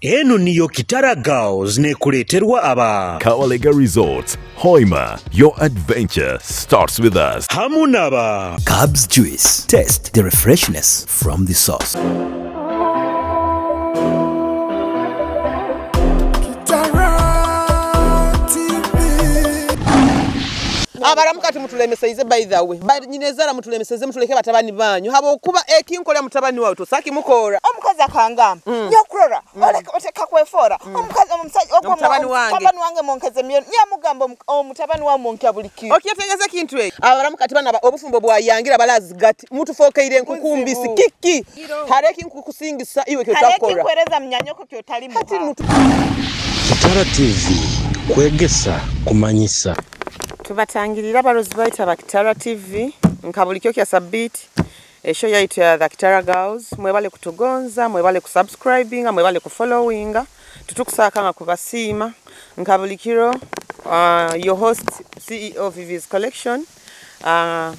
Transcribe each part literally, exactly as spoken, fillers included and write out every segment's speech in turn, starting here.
Enu niyo Kitara Girls nekuleterwa aba Kabalega Resorts, Hoima, your adventure starts with us. Hamu naba Cubs Juice. Taste the refreshness from the source. Abaramuka ati mutulemeseize, by the way. Ba nyinezara mutulemeseize, mutuleke batabani banyu. Habwokuba ekinkolera mutabani wawe, tosaki mukora. Omukazi akangamba, "Nyokurora, oleka, oteka kwefora." Omukazi, omusaija, ogwo Mutabani mu-, wange. Mutabani wange monkeze miliyoni. Nyamugamba omu-, omutabani wa monkya buli kintu. Okyetegeza ekintu ekyo. Abaramuka ati bana ba-, obufumbo bwayangira balazigati. Mutufokeire nkukumbisi. Kiki? Hare ekinkukusingisa, iwe kyo Hare takora. Ekinkuhereza munyanyoko kyo tali muha. Hati mutu- Kitara T V, kwegesa, kumanyisa. Tubatangirira abarozi baitu aba Kitara T V, nka buli kiro kya Sabiiti, esho yaitu ya The Kitara Girls. Mwebale kutugonza, mwebale kusubscribinga, mwebale kufollowinga. Titukusakanga kubasiima. Nka buli kiro, ah, your host, C E O Vivi's Collection. Ah,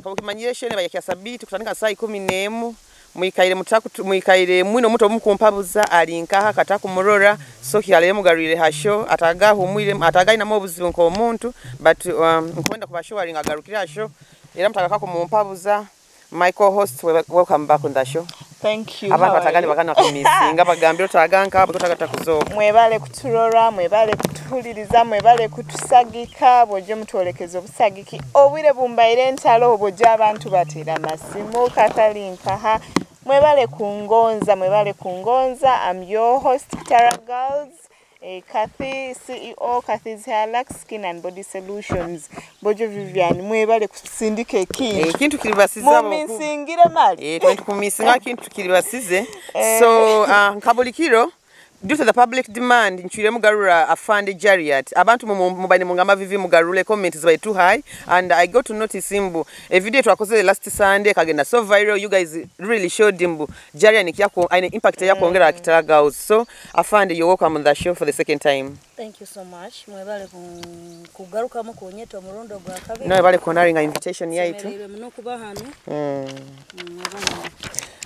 nk'oku okimanyire, esho eba ya kya Sabiiti, kutandika saaha ikumi n'emu. Mwikaire mutakutu-, mwikaire mwine omuntu omukumpabuza ali nkaha katakumurora, so kyaleero mugarwire ha show, atagahuumwire, atagainamu obuzibu nk'omuntu, but, um, nkwenda kubashowaringa agarukire ha show, era mutagaruka kumumpabuza. My co-host, we-, welcome back on the show. Thank you. Abantu How are batagani you? Bagana kumisinga, bagambire otaga nkaha, bweki otaga takuzooka. Mwebale kuturora, mwebale kutuhuliriza, mwebale kutusagika, bwogye mutwolekeze obusagiki. Obwire bumbaire ntaro, obwogye abantu batera amasimu, katali nkaha. Mwebale kungonza, mwebale kungonza. I'm your host, Kitara Girls. Eh, Kathy, C E O, Kathy's Hair Lux Skin and Body Solutions. Bojo Vivian, mwebale kusindika ekintu. Eh, ekintu kiribasiza. Muminsingire mali. Eh, twali tukumisinga kintu kiribasize. Eh. So, ah, nka buli kiro, due to the public demand, ncwiremu garura Afande Jariat. Abantu mu-, mu-, mubaire nimungamba Vivi mugarure, comment zibaire too high, and I got to notice mbu, a video twakozere last Sunday, ekagenda so viral, you guys really showed mbu, Jariat nikya ku-, aine impact eyakwongera ha Kitara Girls. So, Afande, you're welcome on the show for the second time. Thank you so much. Mwebale ku-, kugarukamu kunyeta omurundi ogwa kabiri. Nawe bale kuhonoringa invitation yaitu. Nsemereirwe muno kuba hanu. Mm. Mm, mwebale.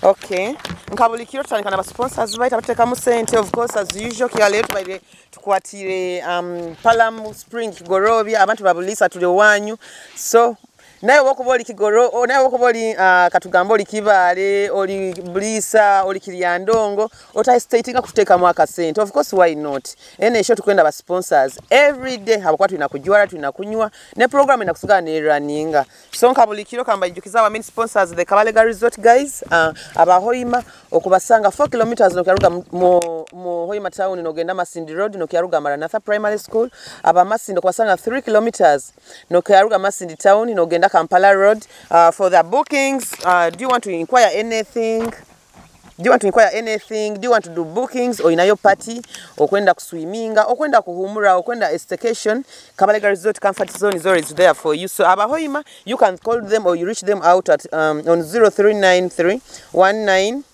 Okay. Nka buli kiro tutandika na ba sponsors baitu abatutekamu sente. Of course, as usual, kya leero tubaire tukwatire, um, Palm Spring Kigorobya, abantu ba Buliisa tuli owanyu. So, nawe obu okuba oli Kigoro-, o, nawe obu okuba oli, ah, katugambe oli Kibaale, oli Buliisa, oli Kiryandongo, otahesitatinga kututekamu akasente. Of course, why not? Enu esho tukwenda ba sponsors every day, habwokuba twina kujwara, twina kunywa, ne program ena kusigara ne runninga. So, nka buli kiro, kambaijukize our main sponsors, the Kabalega Resort guys, ah, aba Hoima, okubasanga four kilometers nokuruga mu, mu, mu Hoima town, nogenda Masindi Road, nokuruga Maranatha Primary School. Aba Masindi okubasanga three kilometers, nokuruga Masindi town, nogenda Kampala Road. Uh, for the bookings, uh, do you want to inquire anything? Do you want to inquire anything? Do you want to do bookings? Oyinayo party, okwenda kuswiminga, okwenda kuhumura, okwenda a staycation, Kabalega Resort Comfort Zone is always there for you. So, aba Hoima, you can call them or you reach them out at, um, on zero three nine three one nine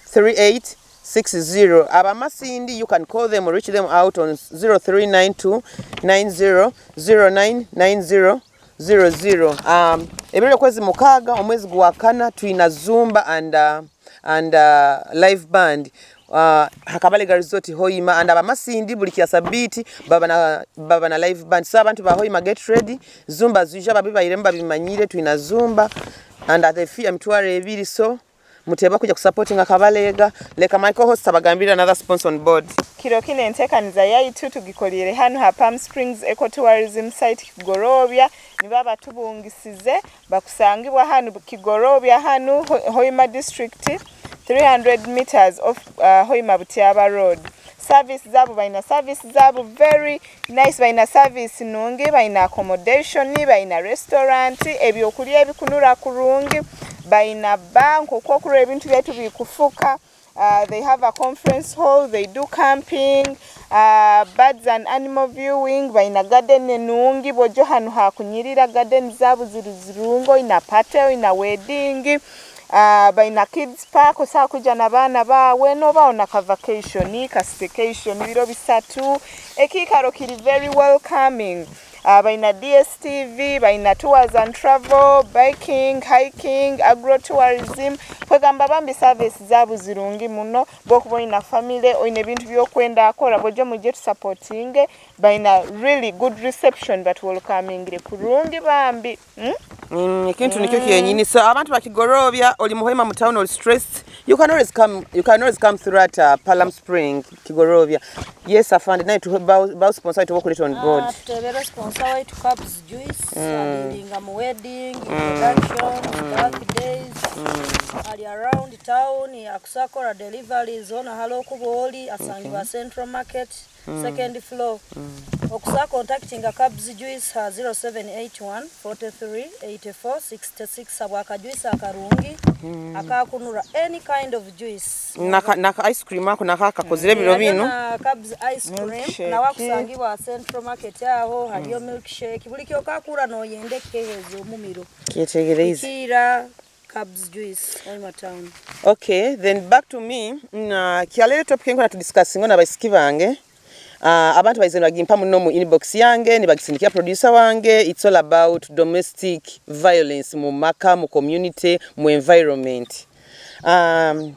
three eight six zero. Aba Masindi, you can call them or reach them out on zero three nine two nine zero zero nine nine zero zero zero. Um, ebiro by'okwezi mukaaga, omwezi gwa kana, twina Zumba and, uh, and, uh, live band, uh, ha Kabalega Resort Hoima, and aba Masindi buli kya Sabiiti baba na, baba na live band. So, abantu ba Hoima, get ready. Zumba zija, babibairemu, babimanyire, twina Zumba, and at the fee emitwaro ebiri. So, muteba kugya kusupportinga Kabalega. Leka my co-host abagambire another sponsor on board. Kiro kinu entekaniza yaitu tugikoliire hanu ha Palm Springs Eco Tourism Site Kigorobya. Nibo abatubungisize, bakusangibwa hanu Kigorobya hanu, Ho-, Hoima District, three hundred meters off, uh, Hoima Butyaba Road. Service zabu, baina service zabu very nice, baina service nungi, baina accommodation, baina restaurant, ebyokulya ebikunura kurungi, baina bar, nk'oku okurora ebintu byaitu bikufuka. Uh, they have a conference hall, they do camping, uh, birds and animal viewing, baina garden enungi, bwojo hanu hakunyirira, garden zabu ziri zirungi, oina party, oina wedding, uh, baina kids park, osobola kwija n'abaana baawe, nobaho na ka vacation, ka staycation, biro bisatu, ekiikaro kiri very welcoming. Ah, baina D S T V, baina tours and travel, biking, hiking, agro tourism. Kwegamba bambi service zaabo zirungi muno. Bwokuba oina family, oina ebintu byokwenda akora, bwojo muje tusupportinge. Baina really good reception, but welcomingire kurungi bambi. Hmm? Mm, ekintu nikyo kyenyini. So, abantu bakigorobya, oli muhoima mu town, oli stressed, you can always come, you can always come through at, uh, Palm Spring, Kigorobya. Yes, afande, naye tu, ba, ba sponsor tuwe kuleta on board. Ah, tutebere sponsor waitu Cubs Juice, mm, adealinga mu wedding, mm, introductions, mm, birthdays, mm, ali around town, akusakora deliveries, zona hali okuba oli, asangibwa, okay, Central Market. Mm. Second floor. Mm. Okusa contactinga Cubs Juice ha zero seven eight one, forty three, eighty four, sixty six habwa akajuice akarungi, mm, akakunura any kind of juice. Naka, naka ice cream ako naka kakozire, eh, biro haliyo binu. Na Cubs ice cream, milkshake, nawe akusangibwa ha Central Market aho, haliyo, mm, milkshake. Buli kyoka akura noyenda ekiheheza omumiro. Kyetegereize. Ikira, Cubs Juice, Hoima Town. Okay, then back to me. Na kyalere topic enkora tudiscussinga na baisiki bange. Ah, abantu baize nibagimpa muno mu inbox yange, nibagisindikira producer wange. It's all about domestic violence mu maka, mu community, mu environment. Um,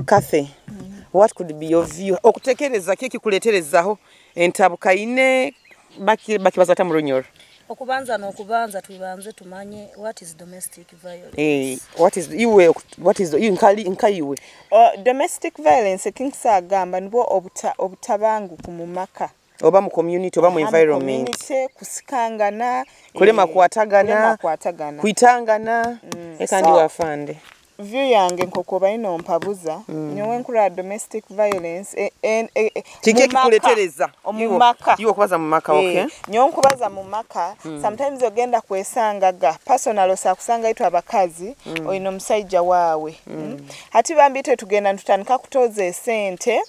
Cathy, mm, what could be your view? Okutekereza ki ekikuleterezaho entabukaine, baki-, bakibaza bata mu Runyoro? Okubanza n'okubanza tubanze tumanye what is domestic violence. Eh, what is, iwe, what is, iwe nkali, nka iwe? Oh, domestic violence, ekinkusagamba nibwo obuta-, obutabanguko mu maka. Oba mu community, oba mu environment. Aha, mu community, kusikangana, kulema, eh, kwatagana, kulema kwatagana, kwitangana, mm, kandi so, wafande. View yange nk'oku obaire nompabuza, mm, nyowe nkurora domestic violence, eh, eh, eh, eh, kiki ekikuletereza? Omu maka. Iwe, iwe okubaza mu maka, eh, okay. Nyowe nkubaza mu maka, mm, sometimes ogenda kwesangaga, personal, osakusanga itwe abakazi, mm, oine omusaija waawe. Mm. Mm. Hati bambi itwe tugenda nitutandika kutoza esente,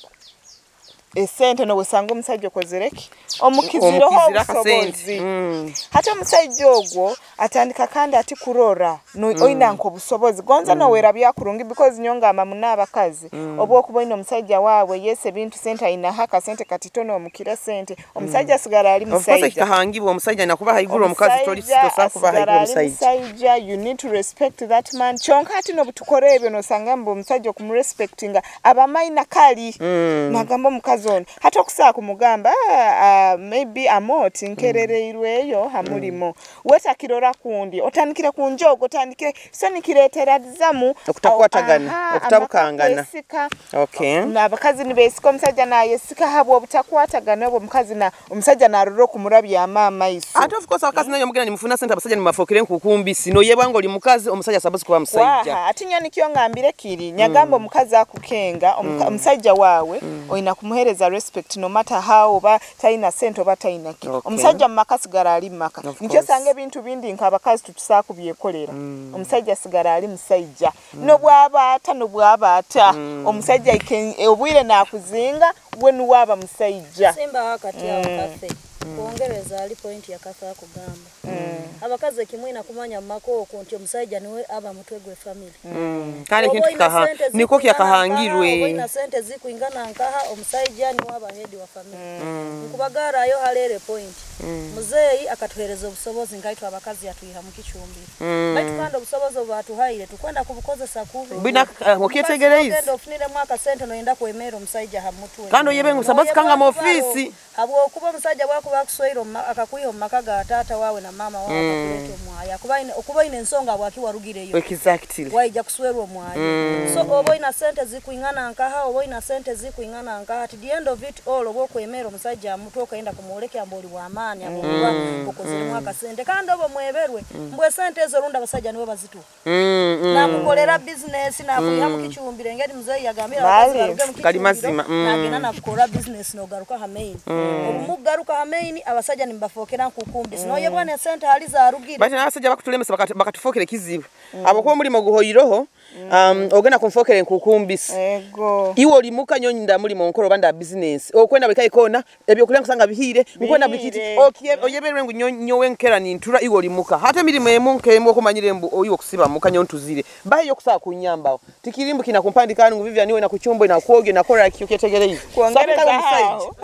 esente, nobwesanga omusaija okozere ki? Omukizireho, omukizireho akasente, obusobozi. Mm. Hati omusaija ogwo atandika kandi ati kurora, no, mm, oina nk'obusobozi. Gonza, mm, nowerabya kurungi, because nyowe ngamba muno abakazi, mm, obu okuba oine omusaija waawe, yes, ebintu sente ainaho akasente katito nomukira sente, omusaija, mm, asigara ali musaija. Of course, kikahangibwa, omusaija aina kuba haiguru, omukazi toli, tosa kuba haiguru omusaija. Omusaija asigara ali musaija, you need to respect that man. Kyonka hati nobutukora ebyo, nosanga mbu omusaija okumurespectinga, aba maina kali. Mm. Nagamba omukazi onu. Hati okusa kumugamba, ah, ah, maybe Amooti, mm, nkerereirweyo ha, mm, mulimo. Wetakirora kundi, otandikire kunjoga, otandikire, so nikiretera dizamu, okutakwatagana, aha, okutabukangana, amaka kwesika. Okay. N'abakazi nibesika, omusaija nayesika habw'obutakwatagana, obwo omukazi na, omusaija narora okumurabyamu amaiso. Ate of course, abakazi, mm, nainywe mugenda nimufuna sente, abasaija nimubafookera enkuuku mbisi. Noyebwa ngu oli mukazi, omusaija asabozi kuba musaija. Kwaha, hati nyowe nikyo ngambire kiri, nyagamba, mm, omukazi akukeenga, omuka-, mm, omusaija waawe, mm, oina kumuhereza respect no matter how, oba taina sente oba taina ki. Okay. Omusaija mu maka asigara ali mu maka. Of course. Nikyo osanga ebintu bindi nk'abakazi titusa kubyekolera. Mm. Omusaija asigara ali musaija. Mm. Nobwaba ata, nobwaba ata. Mm. Omusaija aike-, obwire nakuzinga, gwe nuwe aba musaija. Simbaho akati aho, mm, Cathy. Mm. Kwongereza hali point ya Cathy akugamba. Mm. Abakazi, eki mwina kumanya mu maka oku nti omusaija nuwe aba mutwe gwe family. Mm. Kandi oba ekintu oine kikaha-, sente nikwo zikwingana nkaha, kyakahangirwe. Oba oine sente zikwingana nkaha, omusaija nuwe aba head wa family. Mm. Nkubagarayo haleere point. Mm. Muzeeyi akatuheereza obusobozi nka itwe abakazi yatwihamu kicumbiro. Mm. Baitu kandi obusobozi obu atuhaire, tukwenda kubukozesa kubi. Bwina, eh, okyetegereize. Omukazi ogenda ofuniremu akasente, noyenda kwemerra omusaija ha mutwe. Kandi oyebe ngu, "Sabazi kanga mu office." Habwokuba omusaija bwakuba akuswire omu ma-, akakwiha omu maka ga taata waawe na maama waawe, mm, akakuleeta omwayo. Akuba aine, okuba aine ensonga habwaki warugireyo. Exactly. Waija kuswerwa omwayo. Mm. So, oba oine sente zikwingana nkaha, oba oine sente zikwingana nkaha, at the end of it all, obu okwemerra omusaija ha mutwe, okayenda kumwolekya mbu oli w'amaani, habwokuba, mm, okozeremu, mm, akasente. Kandi obu omweberwe, mm, mbu esente ezo rundi abasaija nibo bazituha. Mm, mm. Nakukolera business, nakwihamu, mm, kicumbiro, engeri muzeeyi yagambire, abakazi barugemu kicumbiro, mazima, mm, nagenda nakukora business, nogaruka ha main. Mm. Obu mukugaruka ha main, abasaija nimubafookera nkuuku mbisi. Mm. Noyebwa n'esente hali zarugire. Baitu n'abasaija bakutulemesa bakatu-, bakatufookera ekizibu. Mm. Habwokuba omulimo guhoireho, mm, um, ogenda kunfookera enkuuku mbisi. Ego. Iwe oli muka, nyowe nda mulimo nkora oba nda business. Okwenda bwikaire koona, ebyokulya nkusanga bihiire, nkwenda buli kiti. Bihiire. Okye-, oyeberwe ngu nyo-, nyowe nkera nintura, iwe oli muka. Hati emirimo emu nk'emu okumanyire mbu oiwe okusiba muka, nyowe ntuzire. Baheyo okusobora kunyambaho. Tikiri mbu kinakumpandika hanu ngu Vivian, iwe nakucumba, nakwogya, nakora ki, okyetegereize. Kwongereza aho.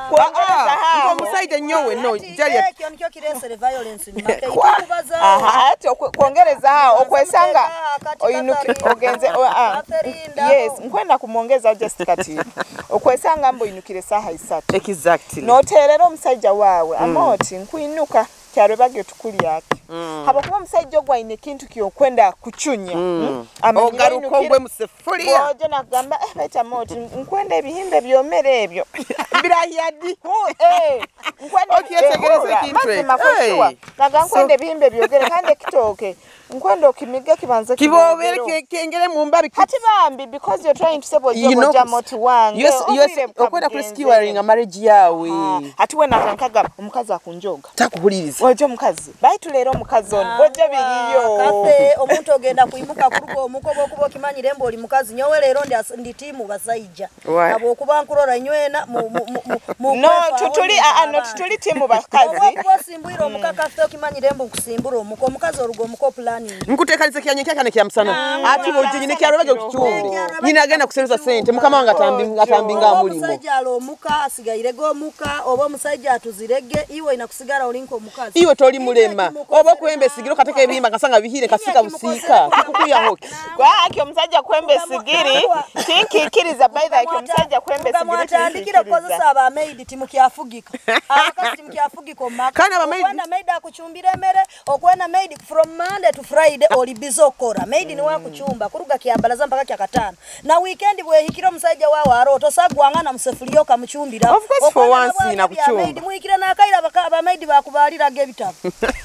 Kwongereza aho. Omusaija nyowe, no, Jali. Ekyo nikyo kireesere violence mu maka. Aha, ati okwe-, kwongereza aho, okwesanga oyinuki-, ogenze, o-, ah, yes, nkwenda kumwongezaho just kati. Okwesanga mbu oinukire saaha isatu. Exactly. Noterera omusaija waawe, Amooti, nkwinuka, kyarwebagyo tukulya ki? Habwokuba omusaija ogu aine ekintu ky'okwenda kucunya, hmm? Amanyire ogaruka oinukire, ogwe mu sefuliya. Bwojo nakugamba, "Eh, baitu Amooti, nkwenda ebihimba ebyomere ebyo." Birahya di? Hu, eh, nkwenda. Okyetegereze ekintu eki. Mazima, for sure. Naga nkwenda ebihimba ebyogere, kandi ekitooke. Nkwenda okimige kibanze kibobere, kibobere, ke-, kengere mu mbabi. Hati bambi, because you're trying to say, bwojo, you know, bwojo Amooti wange, yes, yes, obwire bukamugenze. Okwenda kuri securing marriage yawe. Ah, hati we nakankaga, omukazi akunjoga. Takuhuliriza. Ojo omukazi. Baitu leero omukazi onu, bwojo biriyo. Kafe, omuntu ogenda kwimuka kuruga omuka, obwokuba okimanyire mbu oli mukazi. Nyowe leero ndi as-, ndi tiimu basaija. Why? Habwokuba nkurora inywena mu, mu, mu, mu, mu, no, kwefa tutuli, aho ah, ah, no, abaana. Tutuli tiimu bakazi. Obu okuba osimbwire omuka, kafe, okimanyire mbu nkusimbura omuka. Omukazi oruga omuka opulaningi. Nkutekaniza kya nyenkya kana kya musana. Ah, ati bw'oginyine kya rubege okicumbe. Nyina agenda kuseruza sente. Mukama wange atambi-, atambinga ha mulimo. Omusaija ali omuka, asigairege omuka. Oba omusaija atuzirege, iwe oina kusigara oli nk'omukazi. Iwe toli mulema. Oba okwemba esigiri, okateka ebihimba, nkasanga bihire, nkasika busiika. Kikukuyaho ki? Kwaki omusaija kwemba esigiri? Tinkikiriza, by the way, omusaija kwemba esigiri, mukamwatandikire kukozesa aba maid, timukyafugika. Abakazi timukyafugika omu maka. Kandi aba maid, okwenda maid akucumbire emere, okwenda maid from Monday to Friday, oli busy okora. Maid niwe akucumba, kuruga kya balaza mpaka kya kataano. Na weekend bwehikire omusaija waawe aroho, tosagwangana mu sefuliya okamucumbiraho. Of course, for once, nyina kucumba. Muhikire n'akaire abaka-, aba maid bakubaliraga ebitabu.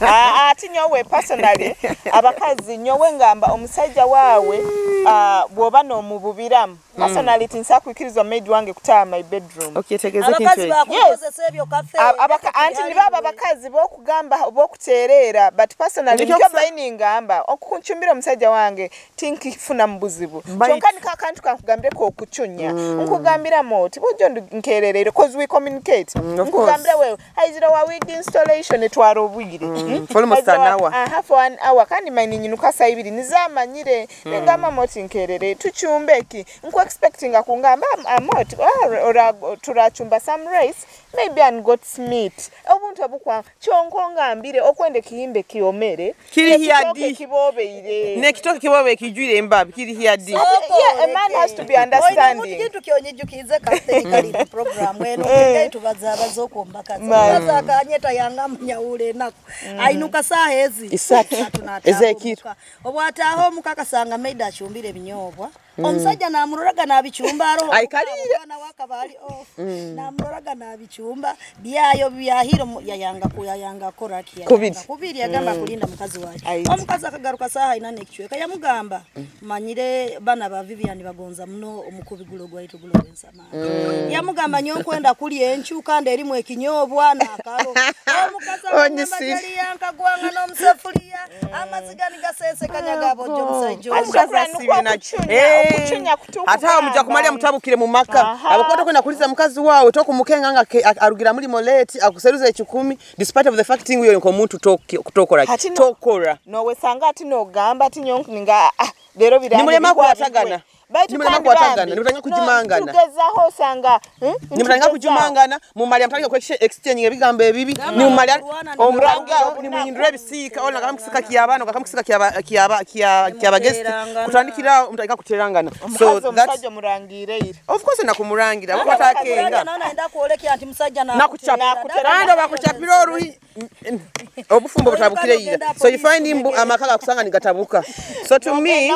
Ah, ati nyowe personally, abakazi, nyowe ngamba omusaija waawe, ah, bwoba nomububiramu. Personally, tinsa kwikiriza maid wange kutaaha my bedroom. Okyetegereze ekintu eki. Abakazi bakukozesa ebyo kafe. Ab-, abaka-, anti nibo abo abakazi bokugamba, bokuteerera, but personally, nikyo mbaire ningamba, okuncumbira omusaija wange, tinkifunamu buzibu. Kyonka niko akantu kankugambire k'okucunya. Nkugambiramu oti, bwojo ndu-, nkerereire, 'cause we communicate. Nkugambira wewe, haizire wa wig installation etwara obwire. Hmm? For almost an hour. Aha, for an hour. Kandi mbaire ninyinuka saaha ibiri, nizo amanyire. Nengamba Amooti nkerere, tucumbe ki? Nku expectinga kungamba, Am-, Amooti, ah, ora-, turacumba some rice, maybe and goat's meat. Obuntu obukwa, kyonka ongambire, okwenda ekihimba ekyomere, kiri hya di? N'ekitooke kibobeire. N'ekitooke kibobeire kijwire embabi, kiri hya di? Yeah, a man has to be understanding. Oine omuntu kintu kyonyijukize, Captain, kali mu program eno, tubaza abaza okwomba kazi. Kazi akanyeta yanga munyaule enaku. Ainuka saaha ezi? Isatu. Isatu n'ataaha ez'ekiro omuka. Obu ataaha omuka akasanga maid acumbire ebinyobwa. Omusaija namuroraga nabicumba aroho. Aikalire. Omwana we akaba ali off. Namuroraga nabicumba. Byayo byahire omu-, yayanga ku-, yayanga kora ki? Yayanga kubiri. Kubiri, yagamba kulinda mukazi wawe. Omukazi akagaruka saaha ina n'ekicweka. Yamugamba, manyire bana ba Vivian bagonza muno omukubi gulo gwaitu gulo gw'ensa. Yamugamba, "Nyowe nkwenda kulya encu kandi erimu ekinyobwa n'akaro." Omukazi amugamba, "Jali yankagwanga n'omu sefuliya, amaziga nigasesekanya gaboojo omusaija ogu." Okucunya, okucunya kutuuka. Hati aho muja kumalira mutabukire mu maka. Habwokuba tokwenda kuliza mukazi waawe, tokumukenga nga ke-, a-, arugira mulimo late, akuseruza ekikumi, despite of the fact ngu iwe nk'omuntu toki-, tokora ki? Tokora. Nowesanga ati nogamba ati nyowe nga, ah, leero birangi. Nimulema kwatagana. Baitu nimutandika kwatagana, nimutandika kujumangana. Tugezaho osanga, hmm? Nimutandika kujumangana, mumalya mutandika kwe exchange ebigambo ebibi, nimumalya omurango, nimuhindura ebisiika, ola nakamu kisika ky'abaana, nakamu kisika ky'aba-, ky'aba-, kya, ky'abagesti, kutandikira aho mutandika kuterangana. So omukazi, omusaija omurangiire ira. Of course, nakumurangira, kuba atakenga. Nawe naenda kwolekya nti musaija nakuterera. Nakucapa. Kandi bakucapira oruhi. Obufumbo butabukire ira. So you find mbu amaka gakusanga nigatabuka. So to me,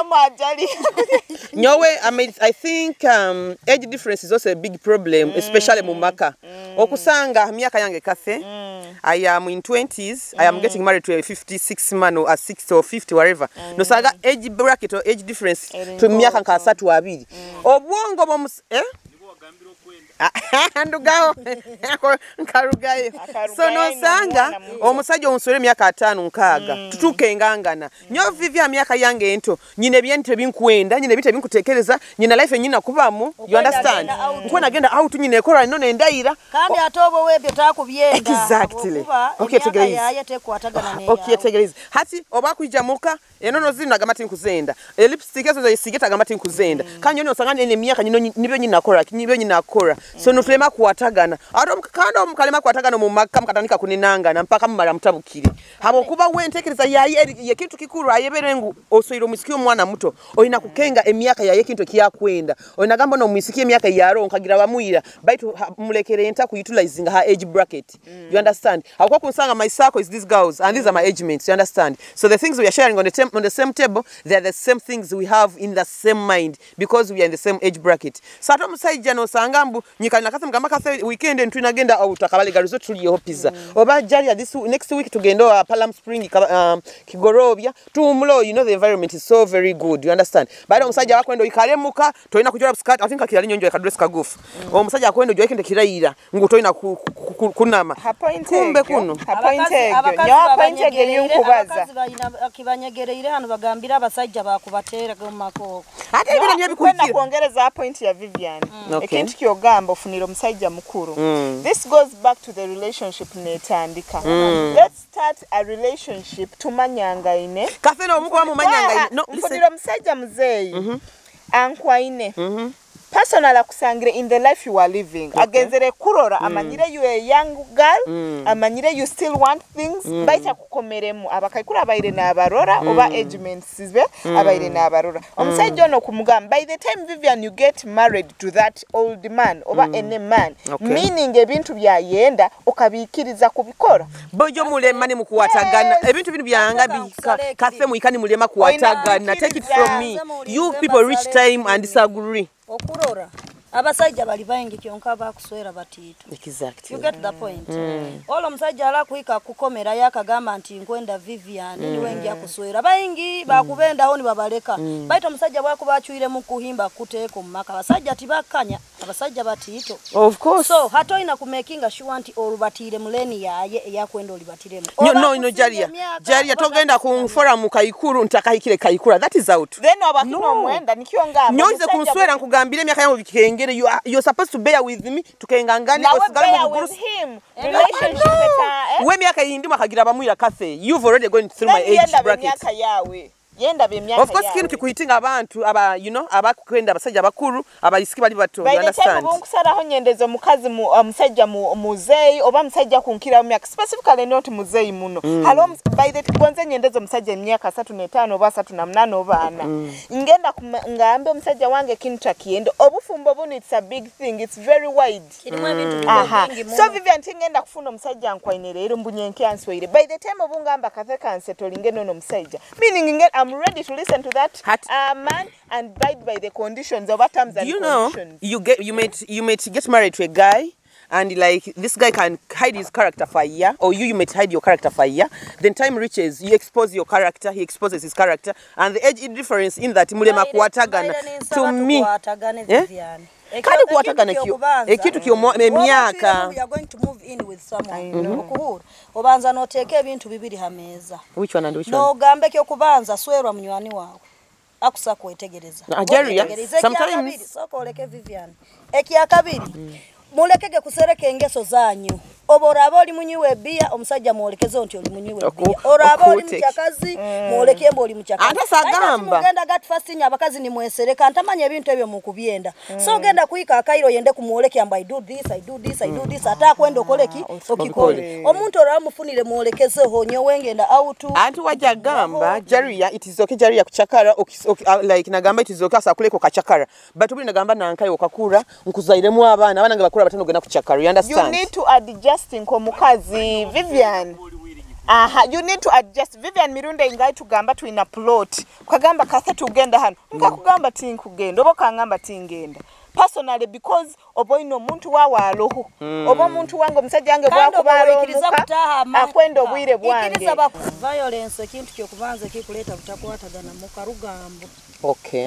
nyowe, I mean, I think, um, age difference is also a big problem, especially mu maka. Okusanga ha myaka yange kafe, I am in twenties, I am getting married to a fifty-six man or a sixty or fifty, whatever. Nosanga age bracket or age difference to myaka nka asatu abiri. Obwongo bw'omus-, eh? Ndugaho. Nkarugayo. So, nosanga omusaija onswera emyaka ataano, nkaaga. Tutuuke engangana. Nyowe Vivi ha myaka yange ento, nyine ebintu ebinkwenda, nyine ebintu ebinkutekereza, nyine life enyina kubamu. You understand? Nkwenda genda out, nyine ekora, nino nendaira. Kandi ate obo webyo takubyenda. Exactly. Habwokuba emyaka yaye tekwatagana n'eyawe. Okyetegereze. Hati, obu akwija muka, enono zinu nagamba tinkuzenda. E lipstick ezo zayesiige, tagama tinkuzenda. Kandi nyowe nosanga nine emyaka, nino nyi-, nibyo nyina nakora, nibyo nyina nakora. So, nitulema kukwatagana. Ate omu-, kandi omukalema kukwatagana omu maka, mukatandika kuninangana, mpaka mumara mutabukire. Habwokuba we entekereza yaye eri, ye kintu kikuru, ayebere ngu oswire omwisiki omwana muto, oyina kukenga emyaka yaye ekintu ekyakwenda. Oyina gamba n'omwisiki emyaka eyaroho, nkagira bamwira, baitu ha-, mulekere enta ku utilizinga ha age bracket. You understand? Habwokuba kunsanga my circle is these girls and these are my age mates, you understand? So the things we are sharing on the tem-, on the same table, they are the same things we have in the same mind because we are in the same age bracket. So ate omusaija nosanga mbu, nyikali na Cathy, mugamba Cathy, weekend enu twina genda out, Kabale Resort tulyeho pizza. Oba Jalia, this w-, next week tugende owa Palm Spring, Kaba-, um, Kigorobya, tuhumule, you know the environment is so very good, you understand? Bali omusaija wakwenda oikale muka, toyina kujwara busikati, I think akira linyo njo kadress kagufu. Omusaija akwenda ojwara ekintu ekiraira, ngu toyina ku-, ku-, ku-, kunama. Ha point Kumbe egyo, kunu. Ha point Abakazi, egyo. Abakazi Nyowe ha point egyo babanyegere-, yunkubaza. Abakazi bayina, akibanyegereire hanu bagambire abasajja bakubatera mu maka oku. Ate ebyo Nyowe nibyo nkwenda bikuhikira. Kwongereza ha point ya Vivian. Okay. Ekintu kyogamba ofunire omusaija mukuru. This goes back to the relationship netandika. Let's start a relationship tumanyangaine. Cathy, no, omukuba mumanyangaine. Aha, No, listen. Nfunire omusaija muzeeyi. Ankwaine. Personal akusangire in the life you are living. Okay. Agenzere kurora, amanyire you a young girl, amanyire you still want things, baitu akukomeremu. Abakaikuru abaire nabarora, oba age mates be, abaire nabarora. Omusaija ono kumugamba, by the time Vivian you get married to that old man, oba any man, Okay. meaning ebintu byayenda, okabikiriza kubikora. Bojo mulema nimukwatagana. Yes. Ebintu binu byanga Ate bika-, kansale Cathy mwika nimulema Oyina kwikiriza. Take it from me. Nze muwulirize You people reach mbasale time and disagree. Okurora, abasajja bali baingi kyonka abakuswera batiito. Exactly. You get the point? Oli omusajja arakuhika kukomerayo akagamba nti, "Nkwenda Vivian, niwe ngya kuswera." Baingi bakubendaho nibabaleka. Baitu omusajja bwakuba acwiremu kuhimba kuteeka omu maka, abasajja tibakanya, abasajja batiito. Of course. So, hati oyina kumakinga sure nti orubatiire mu lane yaye eyakwenda oribatiremu. Nyo-, Oba no, no, akusinga Jalia. Emyaka, Jalia, oba togenda takusinga kunfora emyaka. Mu kaikuru, ntakahikire kaikura. That is out. Then oba No. Kino omwenda, nikyo ngamba, Nyowe nze omusajja kunswera bwe- nkugambire emyaka yange bikengere, you are, you're supposed to bear with me, tukengangane, Nawe osigale mu bear with bugurusi. Him. Relationship eta, eh? We emyaka eyindi mwakagira abamwira Cathy. You've already gone through my Then age yenda bracket. B'emyaka yawe. Yenda b'emyaka Of course, yawe. Kinu kikuhitinga abantu aba, you know, abakwenda abasajja bakuru, abaisiki bali bato, you By the time understand? Obunkusaraho nyendeza omukazi mu, omusajja mu, muzeeyi, oba musajja kunkira mu myaka, specifically not muzeeyi muno. Hali omus-, by the t-, gonza nyendeza omusajja emyaka asatu n'etaano oba asatu na munaana oba ana. Ngenda kuma-, ngambe omusajja wange kinu takiyenda. Obufumbo bunu, it's a big thing, it's very wide. Kirimu ebintu bingi Aha. bingi So, muno. Vivian, tingenda kufuna omusajja ankwaine leero, mbu nyenkya answeire. By the time obungamba Cathy kansetolinge nono omusajja, meaning nge, I'm ready to listen to that, Hati- uh, man and abide by the conditions oba terms Do and you know, conditions. You get, you might, you might get married to a guy and, like, this guy can hide his character for a year, or you, you might hide your character for a year. Then time reaches, you expose your character, he exposes his character, and the age difference in that mulema Mbaire, kukwatagana. Mbaire ninsaba To me, tukwatagane, eh? Vivian. Kandi kukwatagana kyo, ekintu ky'omu-, emyaka. Bw'oba otwiremu, we are going to move in with someone. I know. Okuhura. Obanza noteeka ebintu bibiri ha meeza. Which one and which one? Nogamba eky'okubanza, swerwa munywani waawe. Akusa kwetegereza. Ah, Jerry, yeah. Kwetegereza. Sometimes Ekyakabiri, sooka oleke Vivian. Ekyakabiri, mulekege kusereka engeso zanyu. Obu oraaba oli munywi w'ebbiya, omusajja mwolekeze nti oli munywi w'ebbiya. Oku-, Oraaba oli okuute. Mucakazi, mwoleke mbu oli mucakazi. Ate sagamba. Hati mugenda gati first thing abakazi nimwesereka, ntamanya ebintu ebyo mukubyenda. So, ogenda kuhika akaire oyende kumwolekya mbu, "I do this, I do this, I do this." Ate akwenda okole ki? Okikole. Okikole. Omuntu oraaba omufunire mwolekezeho, nyowe ngenda out. Anti wajja gamba, Jaria, it is okay, Jaria kucakara, okis-, ok-, ah, like, nagamba it is okay, asakuleka okacakara. But buli nagamba nankayo okakura, nkuzairemu abaana, abaana nga bakura batano genda kucakara, you You understand? Need to adjust nk'omukazi, Vivian. Aha, you need to adjust. Vivian, mirundi engahi tugamba twina plot. Kagamba Cathy tugenda hano. Nkakugamba tinkugenda, oba okangamba tingenda. Personally, because oba oyina omuntu wawe aloho. Oba omuntu wange, omusajja wange Kandi bwakuba oba ali wikiriza omuka, kutaha amaka. Akwenda obwire bwange. Ikiriza baku-, violence ekintu ky'okubanza ekikuleeta butakwatagana muka rugambo. Okay.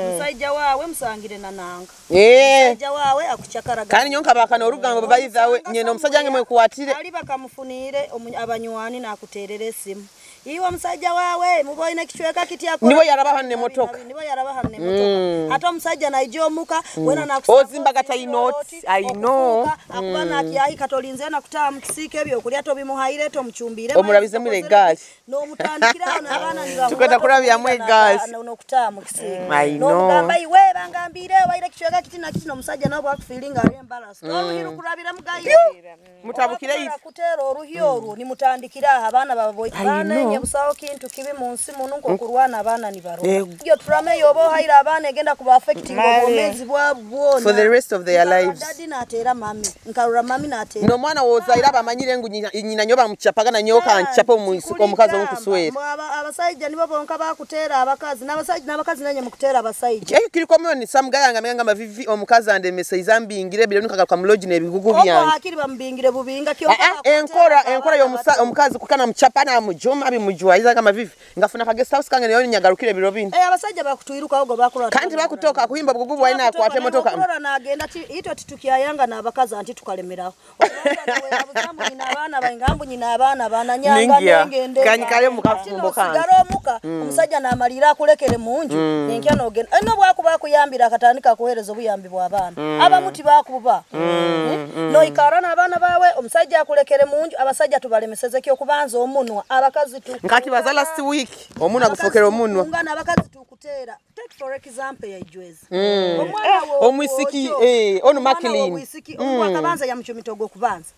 Omusajja waawe musangire na nanka. Eh. Omusajja waawe akucakara. Kandi nyowe nkabaka n'orugambo, by the way, nyine omusajja wange mwekwatire. Ali bakamufunire omu-, abanywani nakuterera esimu. Iwe omusajja waawe, muba oyine ekicweka kiti akora. Niwe yaraba hanu n'emotoka. Niwe yaraba hanu n'emotoka. Hati omusajja naija omuka, Wena nakusaba ozimbaga ozimba taina oti, oti, I know. Okufuuka, akuba nakyahika, tolinze na kutaaha mu kisiika, ebyokulya tobimuhaire, tomucumbiire maizi, omurabizemu tokozere legaali. N'omutandikira aho n'abaana nibahuura. Tukwenda kurabyamu egaali. N'okutaaha mu kisiika. I know. N'omugamba, "Iwe, bangambiire, obaire kicweka kiti na kiti," n'omusajja nawe bwakufeelinga ali embarrassed. Oruhi rukurabiremu gaire. Mutabukire ife. Kuteera oruhi orwo, nimutandikira aha abaana babo. I know. Baana, enye busaho kintu kibi mu nsi munu nk'okurwana abaana nibarwa. Yego. Egyo trauma ey'oba ohaire abaana egenda kuba affecting obwomeezi bwabo bwona. For the rest of their lives. Nkarora daddy nateera mami. Nkarora mami nateera. N'omwana w'ozaire aba amanyire ngu nyina, nyina nyowe bamucapaga na nyowe kancapa omu-, omukazi ou nkuswera. Mbu aba-, abasaija nibo bonka bakuteera abakazi. N'abasaija, n'abakazi nanye mukuteera abasaija. Ekyo kiri common, some guy angambira ngu amavivi omukazi andemeseize ambingire, biro binu nkagaruka mu lodge n'ebigugu byange. Obo hakiri bamubingire bubinga, kyonka ah, ah, enkora, enkora y'omusa-, omukazi kukana mucapa namujuma, bimujwaiza amavivi. Ngafuna ka guest house kange, niyo nyagarukire biro binu. Eh, abasaija bakutwiruka ogo bakurora. Kandi bakutoka kuhimba obugugu bwawe nakwata emotoka. Kurora nagenda ki, itwe titukyayanga n'abakazi anti tukalemeraho. Omukazi we yabuza mbu nyina abaana baingi, mbu nyina abaana bana nyanga nengende. Kanyikale mu kafumbo kange. Osigara omuka, omusaija namalira akulekere mu nju, nenkya nogenda. Eh, nobwakuba akuyambire akatandika kuhereza obuyambi bw'abaana. Abamu tibakuba. Noikara n'abaana bawe, omusaija akulekere mu nju, abasaija tubalemeseze ekyokubanza omunwa, abakazi tu. Nkakibaza last week, omunwa gufokere omunwa. Abakazi tukungana, abakazi tukuteera. Take for example ya Ijweza. Omwana wo omwisiki, Ojo, eh, onu omwana wo Maclean. Omwisiki, omu akabanza yamucumita ogw'okubanza.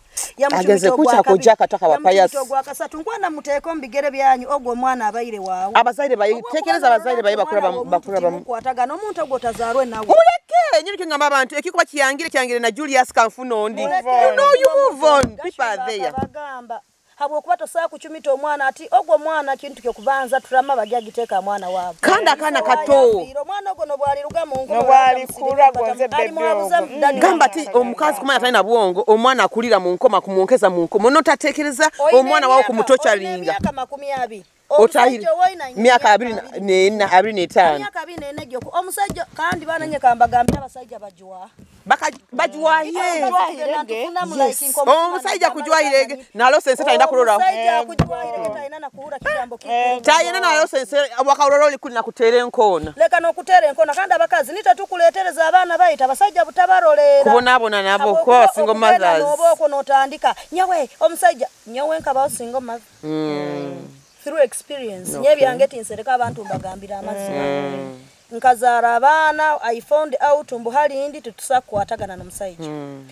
Ageze kukya kujja akataka wa pious. Yamucumita ogw'akasatu. Nkwenda muteeke omu bigere byanyu, ogwo omwana abaire waawe. Abazaire baye, tekereza abazaire baye bakura bamu-, bakura bamu-. Mukwatagana, omuntu ogwo otazaarwe nawe. Muleke, nyiri kingamba abantu, ekikuba kiyangire, kiyangire na Julius kanfuna ondi. Muleke. You know, you move on. People are there. Bagamba. Habwokuba tosobora kucumita omwana ati, "Ogwo omwana kintu ky'okubanza, turama bagya giteeka ha mwana waabo." Kandi akaana kato. Omwana ogwo nobwaliruga mu nkomo, nobwalikura, gonze baby ogwo. Gamba ati, omukazi kumanya atalina bwongo, omwana akulira mu nkoma, kumwonkeza mu nkoma. Notatekereza omwana waawe kumutocaringa. Oine emyaka makumi abiri. Otahire omusaija oine myaka abiri na, n'ena, abiri n'etaano. Emyaka abiri n'ena egyo. Omusaija, kandi baana nyeka mbagambire abasaija bajwaha. Baka-, bajwahire. Yes. Omusaija kujwahirege, nalosa ensi tayenda kuroraho. Omusaija kujwahirege, tayenda na kuhura kigambo kikuru. Tayenda nalosa ensi, wakarora oli kuli na kuteera enkoona. Leka n'okuteera enkoona, kandi abakazi, nitwe tukuleetereza abaana baitu, abasaija butabaroleera. Kubonabona nabo, kuba single mothers. Habwokuba okugenda n'oba okwo notandika. Nyowe, omusaija, nyowe nkabaho single mother. Through experience. Okay. Nyowe byange tinsereka abantu mbagambire amazima. Nkazaara abaana, I found out mbu hali ndi titusa kukwatagana n'omusaija.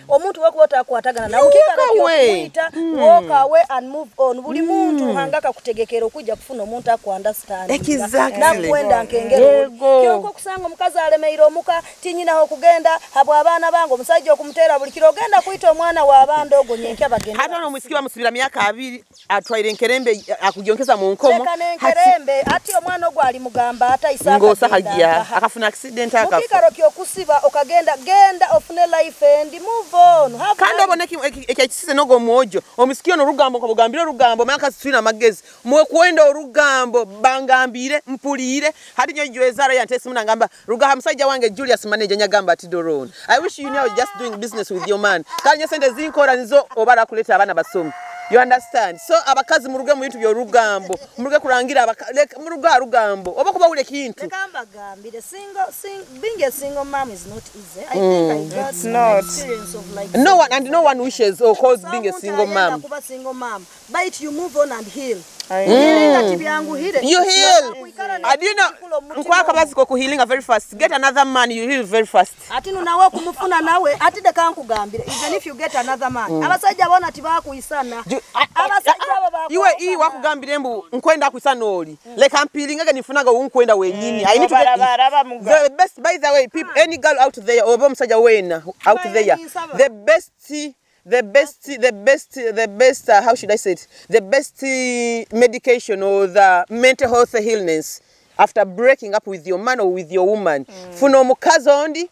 Omuntu bw'okuba otakwatagana nawe, mu kiikaro ky'okumwita, walk away and move on. Buli muntu Ruhanga akakutegekera okwija kufuna omuntu aku understandinga. Exactly. Nakwenda nkengera oli. Yego. Kyonka okusanga omukazi alemeire omuka, tinyina h'okugenda, habw'abaana bange, omusaija okumuteera buli kiro, ogenda kwita omwana w'abandi ogwo nyenkya bagende. Hati onu omwisiki bamusibira myaka abiri. Atwaire enkerembe, akujonkeza mu nkomo. Leka n'enkerembe, hati omwana ogu alimugamba ata, Isaac ngu Isaac agenda agya, aha. Akafuna accident, akafa. Mu kiikaro ky'okusiba, okagenda, genda ofune life and move on. Kandi obone eki-, eki-, eki-, ekisize n'ogwo mwojo. Omwisiki onu orugambo, nkabugambire orugambo, manya kasi twine amagezi. Mwekwenda orugambo, bangambire, mpuliire. Hati nyowe Ijweza yantera esimu nangamba, "Ruga ha musaija wange Julius manager, nyagamba ati, Doron, I wish you knew I was just doing business with your man. Kandi nyowe sente zinkora nizo obara kuleeta abaana basome." You understand? So, abakazi muruge mu bintu by'orugambo. Muruge kurangira abaka-, leka, muruge ha rugambo. Oba kuba ule kintu. Leka mbagambire, single, sing-, being a single mom is not easy. I think I got an experience of, like, no one, and no one wishes or calls being a single mom. Kuba single mom. But you move on and heal. Healing ati byanguhire. You heal. Nokwikara. Do you know, nkwakabazi ko kuhealinga very fast. Get another man, you heal very fast. Ati nu nawe kumufuna nawe, ati leka nkugambire, even if you get another man, abasaija boona tibakwisana. Abasaija abo bakwisana. Iwe, iwe wakugambire mbu, "Nkwenda kwisana oli. Leka mpiringage nifunaga ou nkwenda wenyini." I need to get the best, by the way, people, any girl out there, oba omusaija wena out there, the best The best, the best, the best, uh, how should I say it? The best, uh, medication or the mental health illness after breaking up with your man or with your woman. Funa omukazi ondi,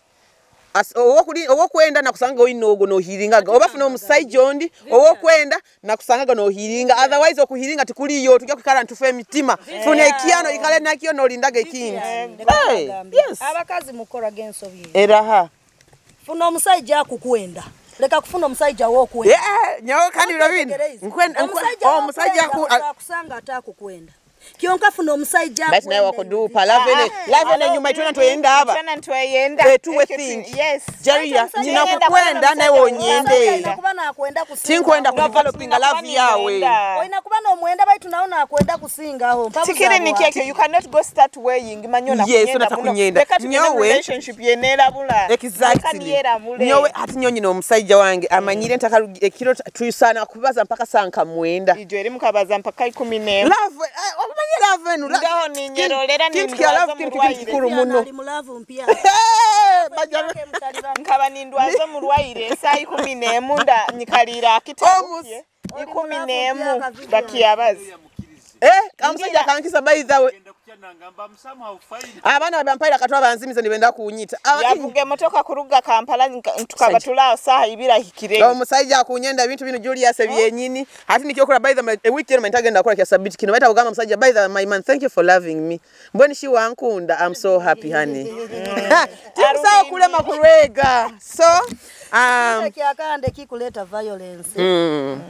as-, owokuli-, owokwenda nakusanga oine ogwo nohealingaga. Oba funa omusaija ondi, owokwenda nakusangaga nohealinga. Otherwise okuhealinga tikuliyo, tujja kwikara nitufa emitima. Funa ekyano, ikale nakyo nolindaga ekindi. Hey, yes. Abakazi mukoraga ensobi. Eraha. Funa omusaija akukwenda. Leka kufuna omusaija w'okwenda. Yeah, nyowe kandi biro binu. Nkwenda, nkwe-, omusaija oh, omusaija w'okwenda aku-, a- akusanga atakukwenda. Kyonka funa omusaija. Basi nawe wakudupa. Love ene, love ene nyuma itwena tweyenda aba. Itwena tweyenda. Eh, two things. Yes. Jaria, nyina kukwenda nawe onyende. Omusaija kuba nakwenda kusinga. Tinkwenda ku developing love yawe. Oyina kuba nomwenda baitu nawe nakwenda kusingaho. Tikiri nikyo ekyo, you cannot go start weighing, manyo nakunyenda. Yes, ona takunyenda. Leka tugende mu relationship yenerabula. Exactly. Leka niyerabule. Nyowe hati nyowe nyina omusaija wange amanyire ntakarugi-, ekiro t-, twisana kubaza mpaka saa nka mwenda. Ijo eri mukabaza mpaka ikumi n'emu. Love, eh, okumanya love enu, love. Ndaho ninyerolera, kintu kya love, kintu kintu kikuru muno. Ali mu love mpya. Baja nkaba nindwaza omurwaire saa ikumi n'emu nda nyikalira akitabo kye. Ikumi n'emu bakyabaza. Eh, kamusaija kankiza by the way. Abaana bampaire akatwa banzimize nibenda kunyita. Aba- Yavuga emotoka kuruga Kampala, nka-, tukaba tuli aho saaha ibiri ahikire. Omusaija akunyenda ebintu binu Julius ebyenyini. Hati nikyo kura by the way, week eno ntagenda kukora kya sabiti kinu. Baita kugamba omusaija, by the way, my man, thank you for loving me. Mbwenu shi wankunda, I'm so happy, honey. Timusaho kulema kulwega. So, um, kya kandi ekikuleeta violence. Mm.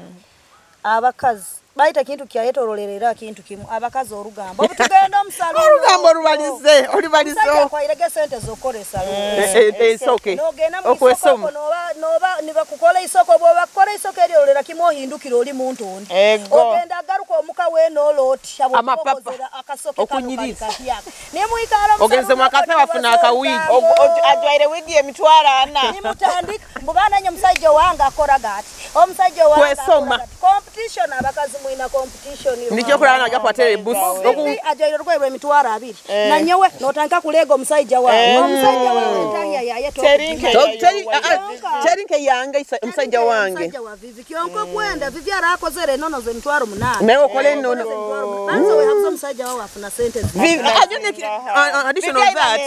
Abakazi. Baita kintu kyayetorolerera kintu kimu. Abakazi orugambo. Obu tugenda omu saluni. Orugambo orubalize, orubalize. Omusaija akwairege sente z'okukora esaluni. Eh, eh, eh, it's okay. Nogenda mu isoko, noba, noba, nibakukora isoko, bw'obakukora isoko eryo, orolera kimu ohindukire oli muntu ondi. Ego. Ogenda agaruka omuka weena oli oti, habwokuba okozere akasoke kanu kali kahyaka. Nimuikara omu saluni, ogenze mu akafe wafuna aka wig. Ogu-, ogu-, ajwaire wig y'emitwaro ana. Nimutandika, mbu bana nye omusaija owange akoraga ati. Omusaija owange akoraga ati. Competition, abakazi mwina competition. Nikyo kuraba najja kwatera ebusi. Ogu- Ajwaire orugoye rw'emitwaro abiri. Eh. Na nyowe notandika kuleega omusaija waawe. Eh. Omusaija waawe entahi yaye to- Teri nke To-, teri, ah, ah, teri nke yange, isa-, omusaija wange. Omusaija wa Vivi. Kyonka okwenda, Vivi arakozere enono z'emitwaro munaana. Nawe okole enono. Banza wehabuze omusaija waawe afuna sente zi- Vivi, ah, ah, you need, ah, ah, additional that.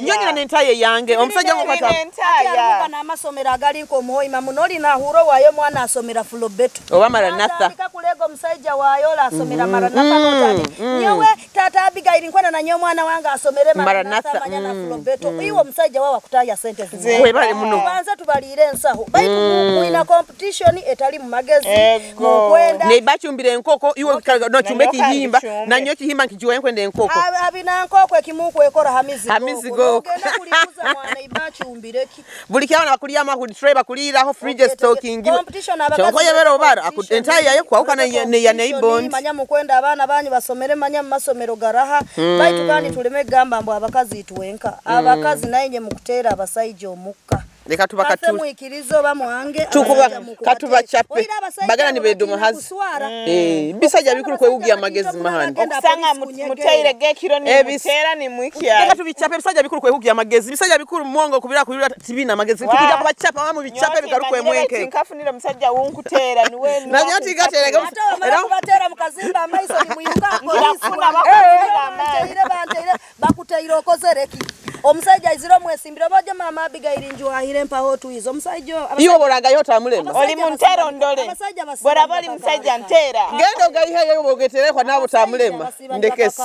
Nyowe nyina n'entaye yange. Omusaija wange kwata- Ati aruga n'amasomero agali nk'omuhoima muno, oli nahurra owaayo omwana asomera Fulobeto. Oba Maranatha. Kulega omusaija waayo oli asomera Maranatha, notandika. Nyowe, Taata Abigail, nkwenda na nyowe omwana wange asomere Maranatha, manya na Fulobeto. Iwe omusaija waawe akutahya sente zi- Webale muno. Tubanze tubaliire ensaho. Baitu mu-, mwina competition etali mu magezi. Ego. Mukwenda. Neba acumbire enkoko, iwe ka-, noocumba ekihimba, nanyowe ekihimba nkijuwayo nkwenda enkoko. Abi-, abina nkoko ekimu kwekora ha mizigo. Ha mizigo. Nogenda kuliguza mwana, iba acumbire ki? Buli kyona bakulyamu, ahu tray bakuliiraho, fridge stocking. Competition abakazi. Kyonka oyebere obara, aku-, entaye yayo kwahukana ne ya neighbor. Manya mukwenda abaana banyu basomere, manya mu masomero garaha. Baitu kandi tuleme kugamba mbu abakazi itwenka. Abakazi nainye mukuteera abasaija omukka. Leka tubakatu-, kafe mwikirize oba mwange, tukuba-, abasaija mukubateera. Katubachape. Oira abasaija bagana abo nibeduma batina hazi kuswara. Eh, bisaija bikuru kwehugira amagezi mahano. Okusanga mut-, muteirege ekiro, nimuteera, nimwikya. Leka tubichape, bisaija bikuru kwehugira amagezi. Bisaija bikuru mwongo kubira kubira tibiina amagezi. Tugya kubachapa, bamu bichape bigaruke mwenke. Nkafunira omusaija wunkuteera, niwe, niwe. Nanyowe tinkateerege. Ate bamara kubateera mukazimba amaiso, nimwiruka ha poliisi. Ngira kufuna abakwatira amaani. Banteire, banteire, bakutaire okozere ki? Omusaija aizire omwesimbire, oba oje mama Abigail njuhahire mpaho otwiza. Omusaija o-, iwe oboragayo otamulema. Oli muntero ndole. Abasaija basiba. Bw'oraba oli musaija ntera. Genda ogayiheyo obogeterekwa nabo otamulema. Ndekesi.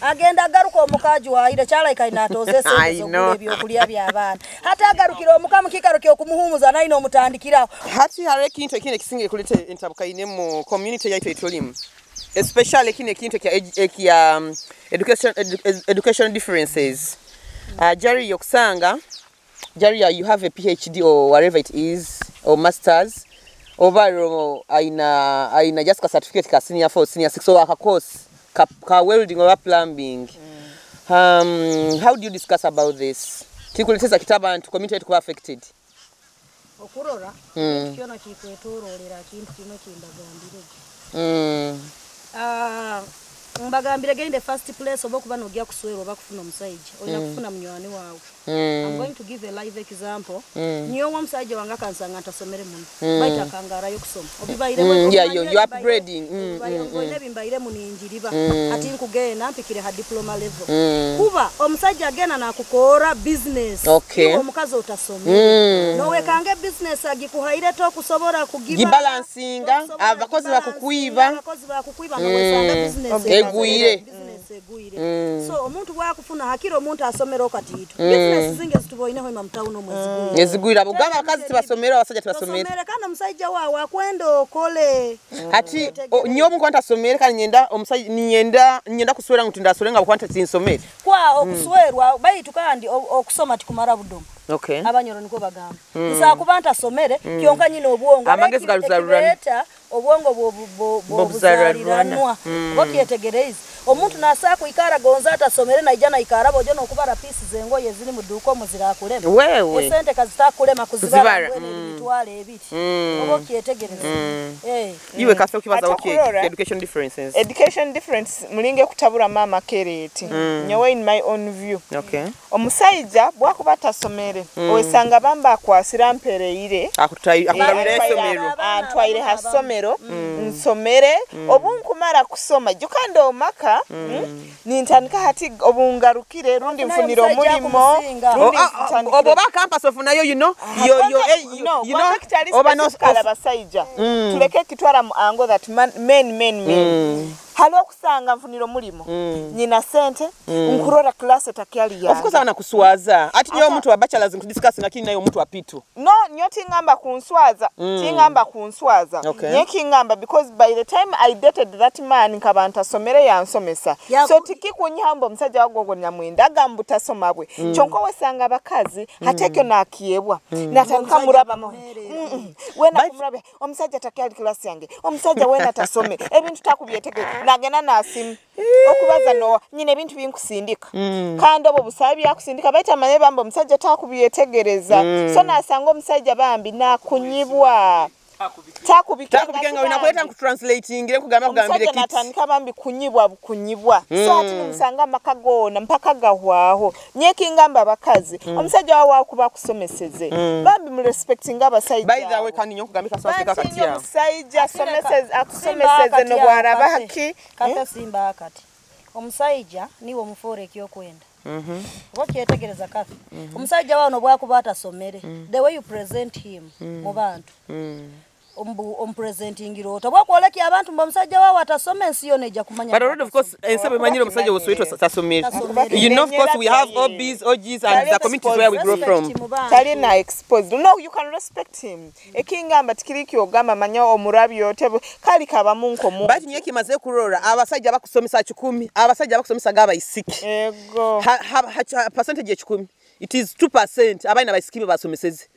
Agenda agaruka omuka ajuhahire, kyalaika aina atoza esente z'okugura ebyokulya by'abaana. Hati agarukire omuka mu kiikaro ky'okumuhumuza, naina omutandikiraho. Hati haroho ekintu ekindi ekisinga kuleeta entabukaine mu community yaitu etulimu. Especially kinu ekintu ekya edu-, ekya, um, education, edu-, edu-, education differences. Uh, Jaria okusanga, Jaria, you have a P H D or whatever it is, or masters, oba ro-, aina, aina just ka certificate ka senior four, senior six, or aka course, ka, ka welding or plumbing. Um, how do you discuss about this? Kikuleteza kita abantu, community yetu kuba affected? Okurora, mm, ekintu kyona kikwetoroolera, kintu kimu eki mbagambirege. Mm. Ah, mbagambirege in the first place, obu okuba noogya kuswerwa oba kufuna omusaija, oina, mm, kufuna munywani waawe. Mm. I'm going to give a live example. Mm. Nyowe omusaija wange akansanga ntasomere muno. Mm. Baitu akangarayo kusoma. Obibairemu, mm, yeah, obibairemu, you, you upgrading. Mm, obibairemu, mm, mm. Ebimbairemu ninjiriba. Mm. Hati nkugenda, mpikire ha diploma level. Mm. Kuba omusaija agenda nakukorra business. Okay. Iwe omukazi otasomere. Mm. Nowekanga business agikuhaire tokusobora kugiba-, gibalansinga, tokusobora abakozi gibalansinga, bakukwiba. Abakozi bakukwiba, nowesanga, mm, business egwire. Business. Segwire. So, omuntu bwakufuna, hakiri omuntu asomere okatiito. Business zingi ezituboineho ima mu town omu ezigwire. Ezigwire, abo gamba abakazi tibasomere, abasajja tibasomere. Tosomere, kandi omusajja waawe akwenda okole. Hati, o, nyowe obu nkuba ntasomere, kandi nyenda omusajja, ninyenda, ninyenda kuswera ngu tindaswere nga bw'okuba nta-, tinsomere. Kwaho kuswerwa, baitu kandi o-, okusoma tikumara budomo. Okay. Abanyoro nikwo bagamba. Nsa kuba ntasomere, kyonka nyine obwongo. Amagezi galuzarirana. Obwongo bwo-, bwo-, bwo-, bw'obuzaraliranwa. Bw'obuzaraliranwa. Oba okyetegereize. Omuntu nasobora kwikara agonza atasomere, naija naikara boojo n'okubara piisi z'engoye eziri mu duuka omu zirakulema. Wewe. Esente kazitakulema kuzibara. Kuzibara, mbwenu eri mitwaro ebiri. Oba okyetegereza. Eh. Iwe kasita okibazaho ki, ki education differences? Education difference, mulinge kutaburamu amakereti. Nyowe in my own view. Okay. Omusaija bwakuba atasomere, osanga bambi akwasire ampereire. Akutai-, eh, akugarura antwaire, esomero. Antwaire ha somero, nsomere. Obu nkumara kusoma, juka ndi omu maka, mm, nintandika hati obu ngarukire, rundi nfunire omulimo, rundi o-, a-, a-, ntandikire obu oba campus ofunayo, you know, aha, yo, yo, kwanza, eh, you, no, you kwanza know, kitali oba no specific kala basaija. Tuleke kitwara mu angle that man, men, men, men. Hali okusanga nfunire omulimo, nyina sente, nkurora class etakyali yange. Of course, abana kuswaza. Ati nyowe omuntu wa bachelors nkudiscussinga kinu naye omuntu wa P two. No, nyo tingamba kunswaza, tingamba kunswaza. Okay. Nyo kingamba because by the time I dated that man, nkaba ntasomere, yansomesa. So tikikunyiha mbu omusajja wago ogwo nyamwenda, agamba butasoma bwe. Kyonka wesanga abakazi, hati ekyo nakyebwa. Natandika murabamu. Wena kumurabya, omusajja takyali class yange. Omusajja wena tasome. Ebintu takubyetegeka. Nagenda nasimu. Okubaza no, nyine ebintu binkusindika. Kandi obwo busabe byakusindika, baitu amanye bambi omusajja takubyetegereza. So nasanga omusajja bambi nakunyibwa. Takubikenga. Takubikenga, nakweta nkutranslatingire, nkugambira, nkugambire omusajja kiti. Natandika bambi kunyibwa, bukunyibwa. So hati nimusanga amaka gona, mpaka gahwaho. Nyeki ngamba abakazi, omusajja wawe akuba akusomeseze. Bambi mu respectinga abasajja. By the way, kandi nyo nkugambire kaswasi kakati. Bantu inyo omusajja akusomeseze, akusomeseze no bwaraba haki. Kata simba akati. Omusaija niwe omufoora ekyokwenda. Oba okyetegereza kati. Omusaija wawe nobu akuba atasomere, the way you present him mu bantu. Ombu-, omupresentingire ota? Obu okwolekya abantu mbu omusaija wawe atasoma, ensi yona eija kumanya. But already, of course, ensi emanyire omusaija woswetwa tasomere. Tasomere. You know, of course, we have O Bs, O Gs, and the communities where we grow from. Respect mu bantu. Tali na exposed. No, you can respect him. Ekingamba tikiri kyogamba manya omurabyo tebo kali kabamu nkomu. But nyo ekimaze kurora, abasaija abakusomesa kikumi, abasaija abakusomesa ga abaisiki. Ego. Ha, ha, ha, ha percentage ya kikumi, it is two percent abaana abaisiki be basomeseze.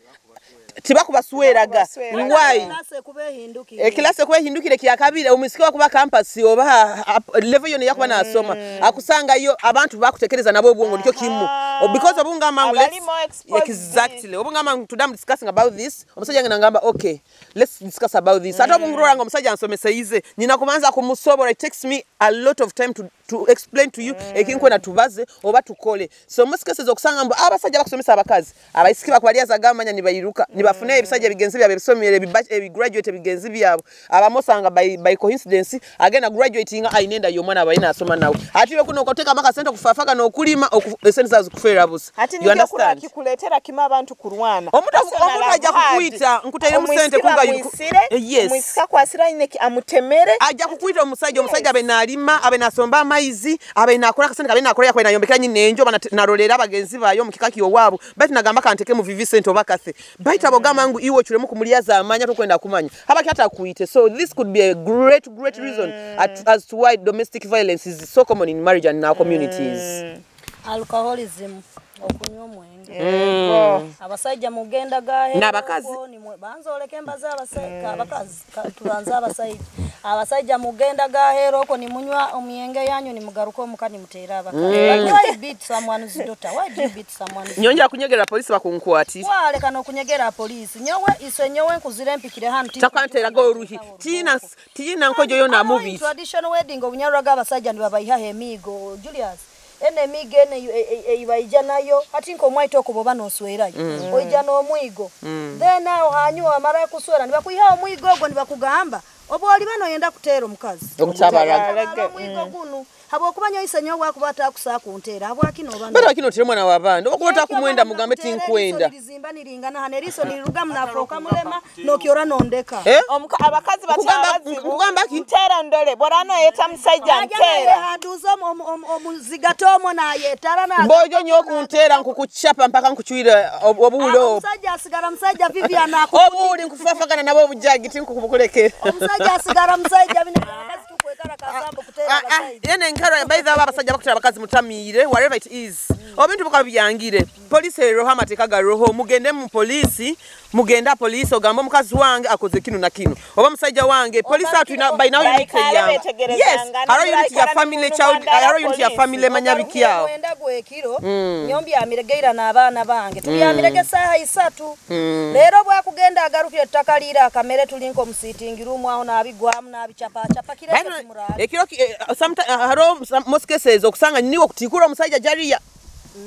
Tibakubasweraga. Tibakubasweraga. Why? Class ekuba ehindukire. E, class ekuba ehindukire, kya kabiri, omwisiki wakuba campus oba ha, ha, level yona yakuba nasoma, akusangayo abantu bakutekereza nabo obwongo, nikyo kimu. Aha. Because obungamba ngu, abali let's more exposed. Exactly. Obungamba ngu, today I'm discussing about this. Omusajja ngenda ngamba, "Okay, let's discuss about this." Ate obu nkurora ngu omusajja ansomeseize, nyina kubanza kumusobora. It takes me a lot of time to, to explain to you ekinkwenda tubaze oba tukole. So, most cases okusanga mbu abasajja bakusomesa abakazi, abaisiki bakubalyazaga amanya nibairuka, nibafuna ebisajja bigenzi byabo ebisomere, ebiba-, ebigraduate bigenzi byabo. Abamu osanga by, by coincidence, agenda graduatinga, aine enda y'omwana abaire nasoma nawe. Hati iwe kunu okotekamu akasente okufafaga n'okulima, oku-, esente zawe zikufeera busa. Hati nikyo kikuletera kimu abantu kurwana. Omuntu, omuntu ajja kukwita, nkutairemu sente, kunga omwisiki bamwisire, yes. Omwisiki akwasire aine ki-, amutemere. Ajja kukwita omusajja, omusajja abe nalima, abe nasomba amaizi, abe nakora akasente, abe nakora, yakuba nayombekera nyina enju, oba nat-, narolera abagenzi bayo omu kika ky'owabo. Baitu nagamba, "Kanteke mu V V sente oba kathe." Baitu abogamba ngu iwe ocuremu kumulyaza amanya, tokwenda kumanya. Habaki atakwite? So this could be a great, great reason at, as to why domestic violence is so common in marriage and in our communities. Alcoholism, okunywa omwenge. Ego. Abasaija mugenda gahe. N'abakazi. Okwo nimwe, banza oleke mbaze abasa-, ka-, abakazi. Ka-, tubanze abasaija. Abasaija mugenda gaheeru okwo nimunywa omwenge yanyu, nimugaruka omuka nimuteera abakazi. But why beat someone's daughter? Why do you beat someone's daughter? Nyowe nja kunyegera police bakunkwatira. Waleka n'okunyegera police. Nyowe, ise nyowe nkuzire mpikire hanu, ti- Takwanteraga oruhi. Tiina, tiina nkojo yona mubi. In traditional wedding, obunyaruraga abasaija nibabaihaho emiigo, Julius. Enu emiigo enu ei-, ei-, ei-, ei baija nayo, hati nk'omwaito oku bwoba noswerayo, oija n'omwigo. Then aho hanyuma wamara kuswera, nibakwihaho omwigo ogwo, nibakugamba, Obu oliba noyenda kuteera omukazi, Okutabarraga. Omuteera omwigo gunu. Habwokuba nyowe isenyowe obwakuba atakusa kunteera, habwaki noba Baitu no- bakino otire mwana wa bandi. Obu okuba Nyowe otakumwenda, omugambe tinkwenda. Eriiso nirizimba niringana hanu, eriiso nirirugamu nafooka mulema, nokyora nondeka. Eh? Omuka-, abakazi Okugamba- bakyara bazibu. Okugamba ki? Nteera ndole, bwora noyeta musajja, Agya nteera. Nayehanduza omu- omu- omu- omuzigati omwo nayetara na- Bojo nyowe kunteera nkukucapa mpaka nkucwire ob- obuwuli Ah, obu. Omusajja asigara musajja, Vivian, aku- Obuwuli nkufafagana nabwo obujagi, tinkubukulekera. Omusajja asigara musajja, binu abakazi tukwekara kasambo kuteera Ah, ah, abasajja. Yene nkaro, by the way, abasajja bakutera abakazi mutamiire, whatever it is. Obintu bukaba byangire. Police eroho, amateeka garoho, mugende mu police, mugende ha police, ogambe omukazi wange akoze kinu na kinu. Oba musajja wange, police atu ina- bainaho unit Baikale eyanga. Yes, betegerezanga, haroho unit ya family child, haroho unit ya family manya biki aho. Mwenda gwekiro, nyowe mbyamire gaira n'abaana bange. Tubyamire esaaha isatu. Leero bwakugenda agarukire, tutakaliire akamere, tuli nk'omu sitting room aho, nabigwamu, nabicapacapa, kireke Baitu, kimurare. Ekiro ki-, eh, someti-, ah, haroho some- most cases okusanga niwe okutikura omusajja jariya.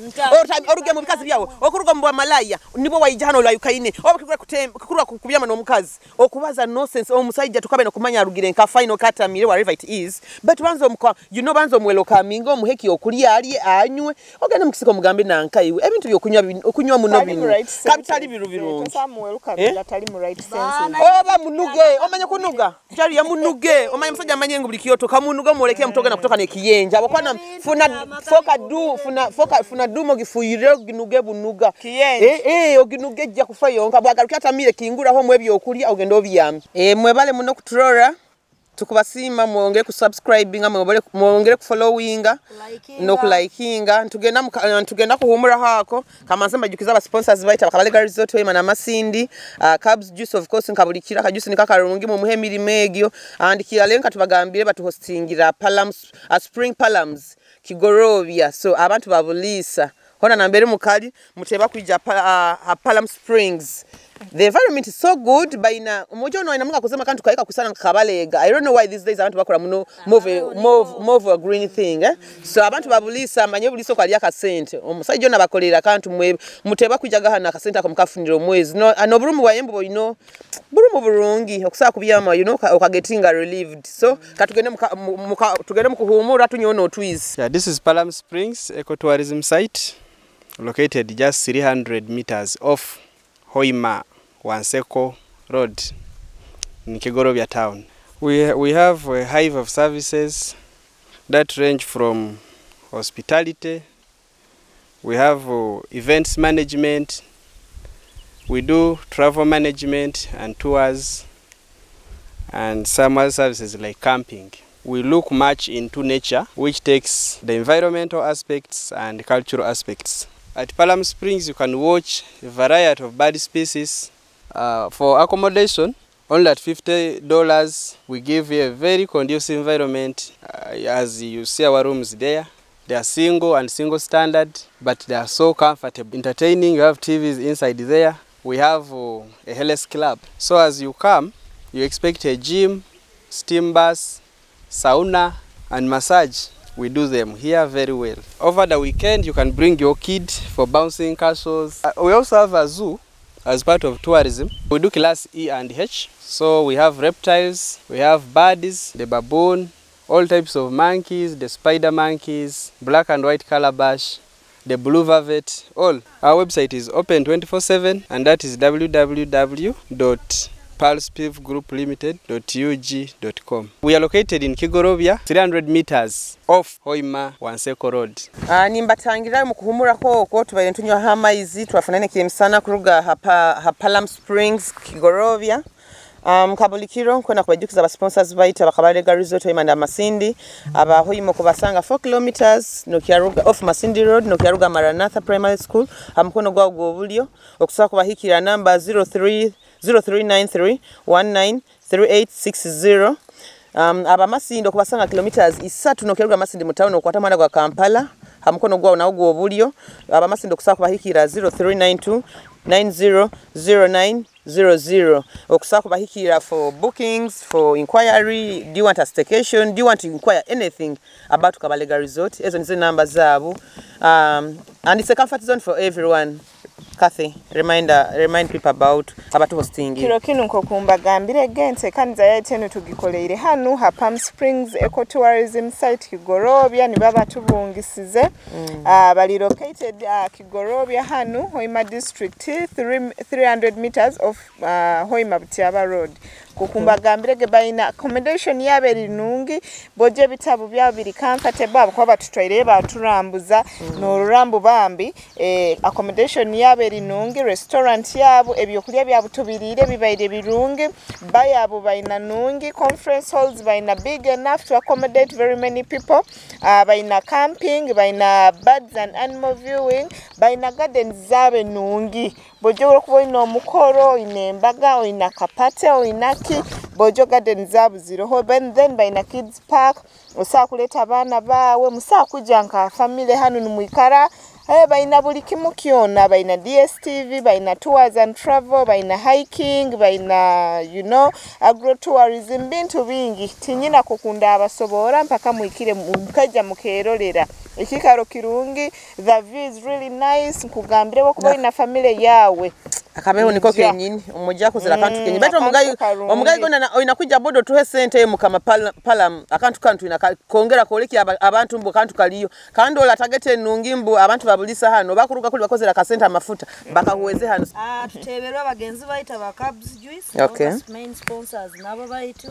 Nta- Ota- oruge mu bikazi byawe, okuruga mu bwamalaya, nibwo waija hano olayukaine. Obu kikura kutem- kikura ku- kubyama n'omukazi. Okubaza nonsense, omusajja tukabe nokumanya arugire nka final katamire, whatever it is. But banza omuka- you know, banza omwelcoming, omuhe ekyokulya, alye, anywe. Ogende mu kisiko omugambe, "Nanka iwe, ebintu byokunywa bin- okunywa muno Tali mu binu." Right sense. Kabitali biru birungi. Tosamu welcoming, Eh? Atali mu right sense. Oba munuge, omanye kunuga. Jariya munuge, omanye musajja amanye ngu buli kyoto kamunuga, mwoleke mutoge na kutoka n'ekiyenje. Habwokuba na- funa- foka du- funa- foka- funa dumu ogifuyire, oginuge bunuga. Kiyenje. Eh, eh, oginuge, ejja kufa yonka. Bwagarukya atamire, kinguraho omu ebyokulya, ogende obyame. Eh, mwebale muno kuturora. Tukubasiima, mwongere kusubscribinga, mwebale- mwongere kufollowinga, Likinga. N'okulikinga. Nitugenda mu ka- nitugenda kuhumuraho ako. Kamanze mbajukize aba sponsors baitu, aba Kabalega Resort, Hoima na Masindi. Ah, Cubs Juice, of course, nka buli kiro, aka juice niko akarungi, mumuhe emirimo egyo. And Kiralenka tubagambire batuhostingira Palms, ah, Spring Palms, Kigorobya. So, abantu babuliisa. Hona nambere mukali, muteba kwija pa- ah, ha Palm Springs. The environment is so good, baina, omwojo ono aina munga kuzema kantu kaika kusana nka Kabalega. I don't know why these days abantu bakora muno, more of a, more of, more of a green thing, eh? So, abantu babuliisa, manye buliisa okalya akasente. Omusajja ono abakolera akantu mwe, muteba kwijaga hano akasente ako mukafunira omwezi. No, ano burumu bwa embu boino, burumu burungi, okusa kubyama, you know, oka- okagetinga relieved. So, katugende muka- mu- muka- tugende mu kuhumura, tunywe ono twizi. Yeah, this is Palm Springs Eco Tourism Site, located just three hundred meters off Hoima Wanseko Road in Kigorobya town. We, we have a hive of services that range from hospitality, we have, uh, events management, we do travel management and tours, and some other services like camping. We look much into nature, which takes the environmental aspects and cultural aspects. At Palm Springs, you can watch a variety of bird species. Uh, for accommodation, only at fifty dollars, we give you a very conducive environment. Uh, as you see our rooms there, they are single and single standard, but they are so comfortable, entertaining. You have T Vs inside there. We have, uh, a health club. So as you come, you expect a gym, steam bath, sauna, and massage. We do them here very well. Over the weekend, you can bring your kid for bouncing castles. Uh, we also have a zoo as part of tourism. We do class E and H. So we have reptiles, we have birds, the baboon, all types of monkeys, the spider monkeys, black and white calabash, the blue vervet, all. Our website is open twenty-four seven, and that is w w w dot pulse piv group limited dot u g dot com. We are located in Kigorobya, three hundred meters off Hoima Wanseko Road. Ah, nimbatangira mu kuhumura kwokwo, tubaire nitunywaho amaizi, twafuna n'ekyemisana kuruga ha pa- ha Palm Springs, Kigorobya. Um, nka buli kiro, nkwenda kubajukiza aba sponsors baitu, aba Kabalega Resort, Hoima na Masindi, aba Hoima okubasanga four kilometers, nokyaruga off Masindi Road, nokyaruga Maranatha Primary School, ha mukono gwawe gw'obulyo, okusobora kubahikira namba zero three, zero three nine three one nine three eight six zero. Um, aba Masindi okubasanga kilometers isatu, nokyaruga Masindi mu town, okwata omuhanda gwa Kampala, ha mukono gwawe nawe gw'obulyo. Aba Masindi okusobora kubahikira zero three nine two nine zero zero nine zero zero. Okusobora kubahikira for bookings, for inquiry, do you want a staycation, do you want to inquire anything about Kabalega Resort? Ezo nizo enamba zaabo. Um, and it's a comfort zone for everyone. Kathy, reminder, remind people about abatuhostingire. Kiro kinu nk'oku mbagambire, enteekaniza yaitu enu tugikoleire hanu ha Palm Springs Eco Tourism Site Kigorobya, nibo abatubungisize. Ah, bali located, ah, Kigorobya hanu, Hoima District, three, three hundred meters of, ah, Hoima Butyaba Road. Nk'oku mbagambire ge, baina accommodation yabo eri nungi, bojo ebitabu byabo biri comfortable, habwokuba batutwaireyo baturambuza, norora mbu bambi, eh, accommodation yabo eri nungi, restaurant yabo, ebyokulya byabo tubiriire bibaire birungi, bar yabo baina nungi, conference halls baina big enough to accommodate very many people, ah, baina camping, baina birds and animal viewing, baina gardens zabo enungi. Bojo obu okuba oine omukoro, oine embaga, oine akapate, oine ki, Bojo Garden zaabu ziroho. Then, then baina kids park, osobora kuleeta abaana baawe, musobora kwija nka family hanu nimwikara. Eh, baina buli kimu kyona, baina D S T V, baina tours and travel, baina hiking, baina, you know, agro tourism, bintu bingi. Tinyina nk'oku ndabasoborra mpaka mwikire mu-, mukaija mukerorra. Ekiikaro kirungi, the view is really nice, nkugambire obu okuba oine family yaawe. Akabeho niko kenyini, omujja kuzira akantu kenyini. Baitu omugayo, omugayo gona na, oina kwija bodo tuhe sente eyo mukama Pal-, Palamu, akantu kanu twina ka-, kongera kwolekya aba-, abantu mbu akantu kaliyo. Kandi ola target enungi mbu abantu babuliisa hanu, bakuruga kuli bakozere akasente amafuta, bakahweze hanu. Ah, tuteberwa bagenzi baitu aba Cubs Juice, okay, abo main sponsors nabo baitu.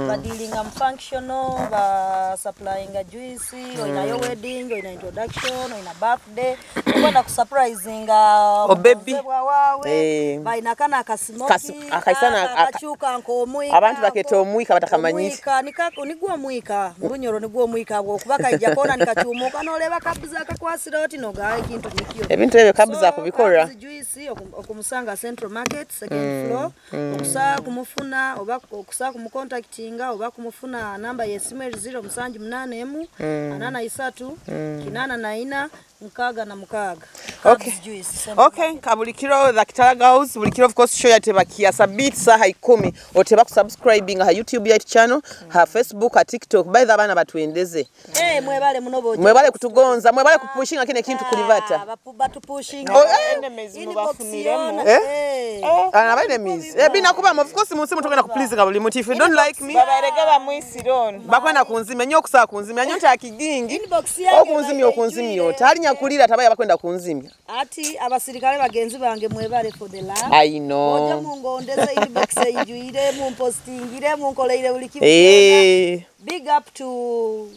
Badealinga mu functional, ba supplyinga juice, oinayo wedding, oina introduction, oina birthday, okwenda kusurprisinga omugonzebwa waawe, baina kanu akasimoki, akaisana, akacuuka nk'omwika, abantu baketa omwika batakamanyire. Omwika, nika-, nigwo omwika, mu Runyoro nigwo omwika, habwokuba kaija koona nikacuumuka, nooreeba kabuza akakwasire oti, nogaha ekintu nikyo. Ebintu ebyo kabuza kubikora. Kabuza juice, oku-, okumusanga Central Market, second floor. Okusa kumufuna, oba okusa kumukontakitinga, oba kumufuna namba y'esimu eri ziro musanju munaana emu, anaana isatu, kinaana na ina, nkaaga na mukaaga. Okay. Cubs Juice, Central Market. Okay, nka buli kiro, The Kitara Girls, buli kiro, of course, show yateba kiya Sabiiti saaha ikumi. Oteba kusubscribinga ha YouTube yaitu channel, ha Facebook, ha TikTok. By the way, abaana batwendeze. Eh, mwebale muno bojo. Mwebale kutugonza, mwebale kupushinga kinu ekintu kuli bata. Ah, bapu-, batupushinga. Oh, eh. Enemies mubafuniremu. Inbox yona. Eh? Eh. Ah, aba enemies. Eh, binakubamu, of course, munsi muntu ogenda kupleasinga buli muntu. If you don't like me, babarega bamwisironi. Bakwenda kunzimya, nyowe kusa kunzimya, nyowe nta kigingi. Inbox yange okunzimya, okunzimya ota. Hali nyakulira, tabaye bakwenda kunzimya. Ati, abasirikale bagenzi bange, mwebale for the love. I know. Bojo mungondeze, inbox eijwire, mumpostingire, munkoleire buli kimu kyona. Eh. Big up to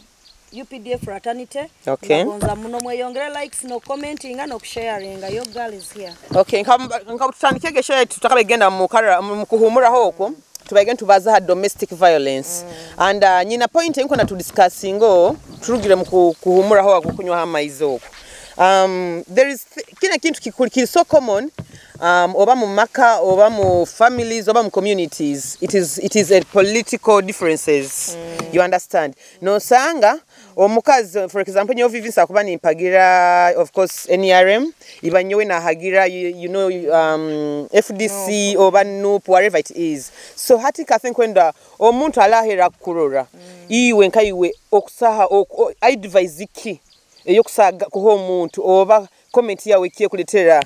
U P D F fraternity. Okay. Mbagonza muno, mweyongere likes no commentinga no kusharinga. Your girl is here. Okay, nka, nka tutandike gesho yetu, tutakaba igenda mu kara-, mu kuhumuraho okwo. Tubaige nitubaza ha domestic violence. And, uh, nyina point enko na tudiscussingo, turugire mu ku-, kuhumuraho okwo, kunywaho amaizi okwo. Um, there is th-, kinu ekintu kikuli, kiri so common, um, oba mu maka, oba mu families, oba mu communities. It is, it is a political differences. You understand? Nosanga omukazi, for example, nyowe Vivi nsa kuba nimpagira, of course, N R M, iba nyowe nahagira, you, you know, um, F D C oba nup, whatever it is. So, hati Cathy nkwenda omuntu ali aheeru akukurora, iwe nka iwe okusaha, oku-, o-, advise ki ey'okusaga kuha omuntu, oba comment yawe ki ekuletera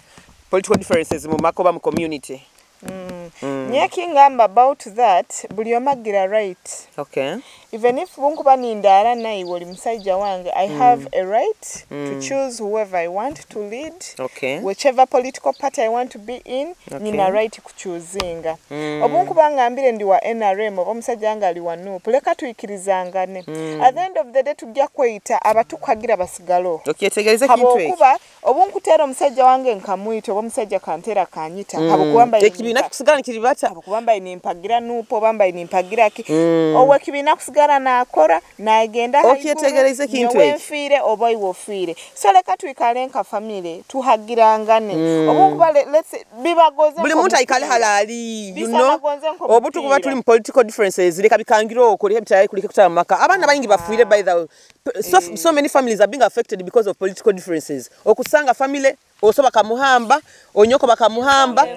political differences mu maka oba mu community? Mm. Nyowe eki ngamba about that, buli omu agira right. Okay. Even if bunkuba nindaara naiwe oli musaija wange, I have a right to choose whoever I want to lead, okay, whichever political party I want to be in, nyina right kuchoosinga. Obunkuba ngambire ndi wa N R M oba omusaija wange ali wa nup, leka twikirizangane. At the end of the day, tugya kweta abatukuhagira basigaleho. Okyetegereze ekintu eki. Habwokuba Obu nkuteera omusaija wange nkamwita, oba omusaija akanteera akanyita, habwokuba mbaire ekibiina nimpa-, kikusigara nikiribata. Habwokuba mbaire nimpagira nup, oba mbaire nimpagira ki. Ow'ekibiina kusigara naakora, naagenda haiguru, okyetegereze ekintu nyowe eki. Nfiire, oba iwe ofiire. So, leka twikale nka family, tuhagirangane. Obu nkuba le-, let's say, bibagonze buli muntu aikale nk'omupiira. Hali ali, you know. Bisabagonze nk'omupiira. Obu tukuba tuli mu political differences, leka bikangire okwo, leka bitali kuleka kutara mu maka. Abaana baingi bafiire, by the way. P-, so, so many families are being affected because of political differences. Okusanga family, oso bakamuhamba, onyoko bakamuhamba.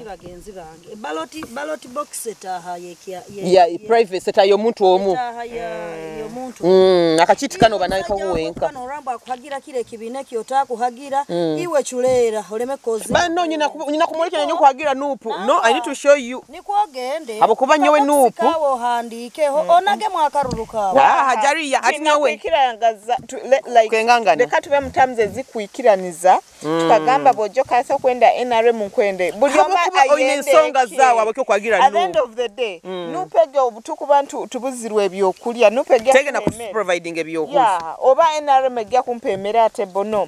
Bagenzi bange, ballot, ballot box etaaha yekya, ye, ya ye, private, etaaha y'omuntu omu. Etaaha ya, y'omuntu. Mm, akakiti kano oba nawe kawe wenka. Kano oramba akuhagira kira ekibiina ekyo otakuhagira, iwe chuleera, oleme kozi. Ba, no, nyina ku-, nyina kumulekera nyo kuhagira nupu. No, I need to show you. Nikwo ogende. Habwokuba nyowe nupu. Kawo ohandiikeho, onagemu akaruru kawe. Ah, hajariya, hati nyowe. Kwikiraniza, tu-, le-, like, kengangana. Leka tube mu terms ezikwikiraniza. Tukagamba bwojo kansi okwenda N R M nkwende. Buli omu ayende ensonga zaawe, habwaki okwagira nupu. At the end of the day, nupu egi obu tukuba ntu-, tubuzirwe ebyokulya, nupu egi tegenda kuproviding ebyokulya. Yeah, oba N R M egi akumpa emere ate bono.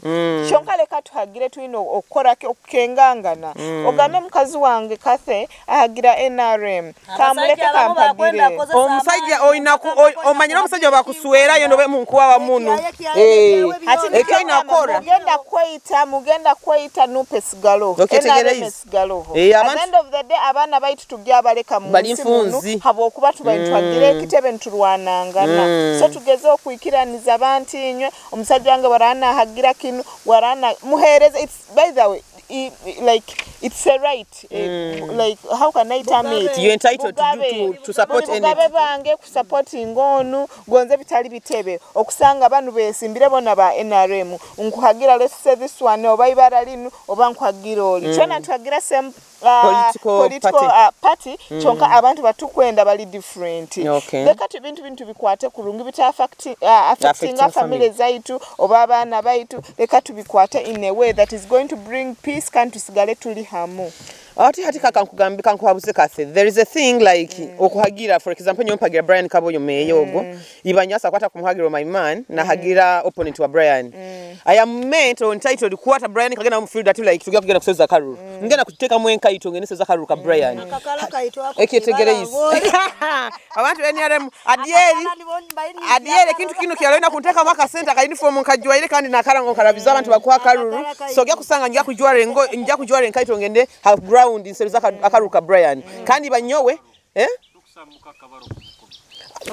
Kyonka leka tuhagire twine okukora ki, okukengangana. Ogambe mukazi wange Kathy, ahagira N R M. Kamuleke kampagire. Omusaija oina ku-, o-, omanyire omusaija obu akuswerayo nobe munkuwawa muno. Eh, hati ekyo oina kukora. Mugenda kweta, mugenda kweta nupu esigaloho. Okyetegereize. N R M esigaloho. Eh, at the end of the day, abaana baitu tugyabaleka mu nsi munu, habwokuba tubaire nitwagira ekitebe niturwanangana. So, tugezeho kwikiraniza abantu inywe, omusaija wange bwaraaba nahagira kinu, bwaraaba na-, muheereze, it's, by the way, i-, i-, like, it's a right. Eh, like, how can I term it? You're entitled to, to, to support anything. Bugabe bange kusupportinga onu, gonza ebitali bitebe. Okusanga banu besimbire bona ba N R M. Nkuhagira, let's say this one, oba ibara linu, oba nkuhagira oli. Kyona ntuhagira same, uh, political party. Kyonka abantu batukwenda bali different. Okay. Leka tu-, bintu, bintu bikwate kurungi, bita affect-, uh, affectinga family zaitu, oba abaana baitu. Leka tubikwate in a way that is going to bring peace kandi tusigale tuli hamu. Hati, hati kaka nkugambi-, kankuhabuze Kathy. There is a thing like, okuhagira, for example, nyowe mpagira Brian Kaboyo meeya ogo. Iba nyowe asakwata kumuhagira my man, nahagira opponent wa Brian. I am meant or entitled kukwata Brian kagenda mu field ati like, tugya kugenda kusereza akaruru. Ngenda kutekamu enkaito ngende nsereze akaruru ka Brian. Ekyetegereize. Abantu ba N R M, Adyeri, Adyeri, ekintu kinu kyaloina kuntekamu akasente aka uniform nkajwaire kandi nakara ngu nkarabiza abantu bakuha akaruru. So, ogya kusanga ngya kujwara engo-, ngya kujwara enkaito ngende ha ground nsereze aka-, akaruru ka Brian. Kandi iba nyowe, eh?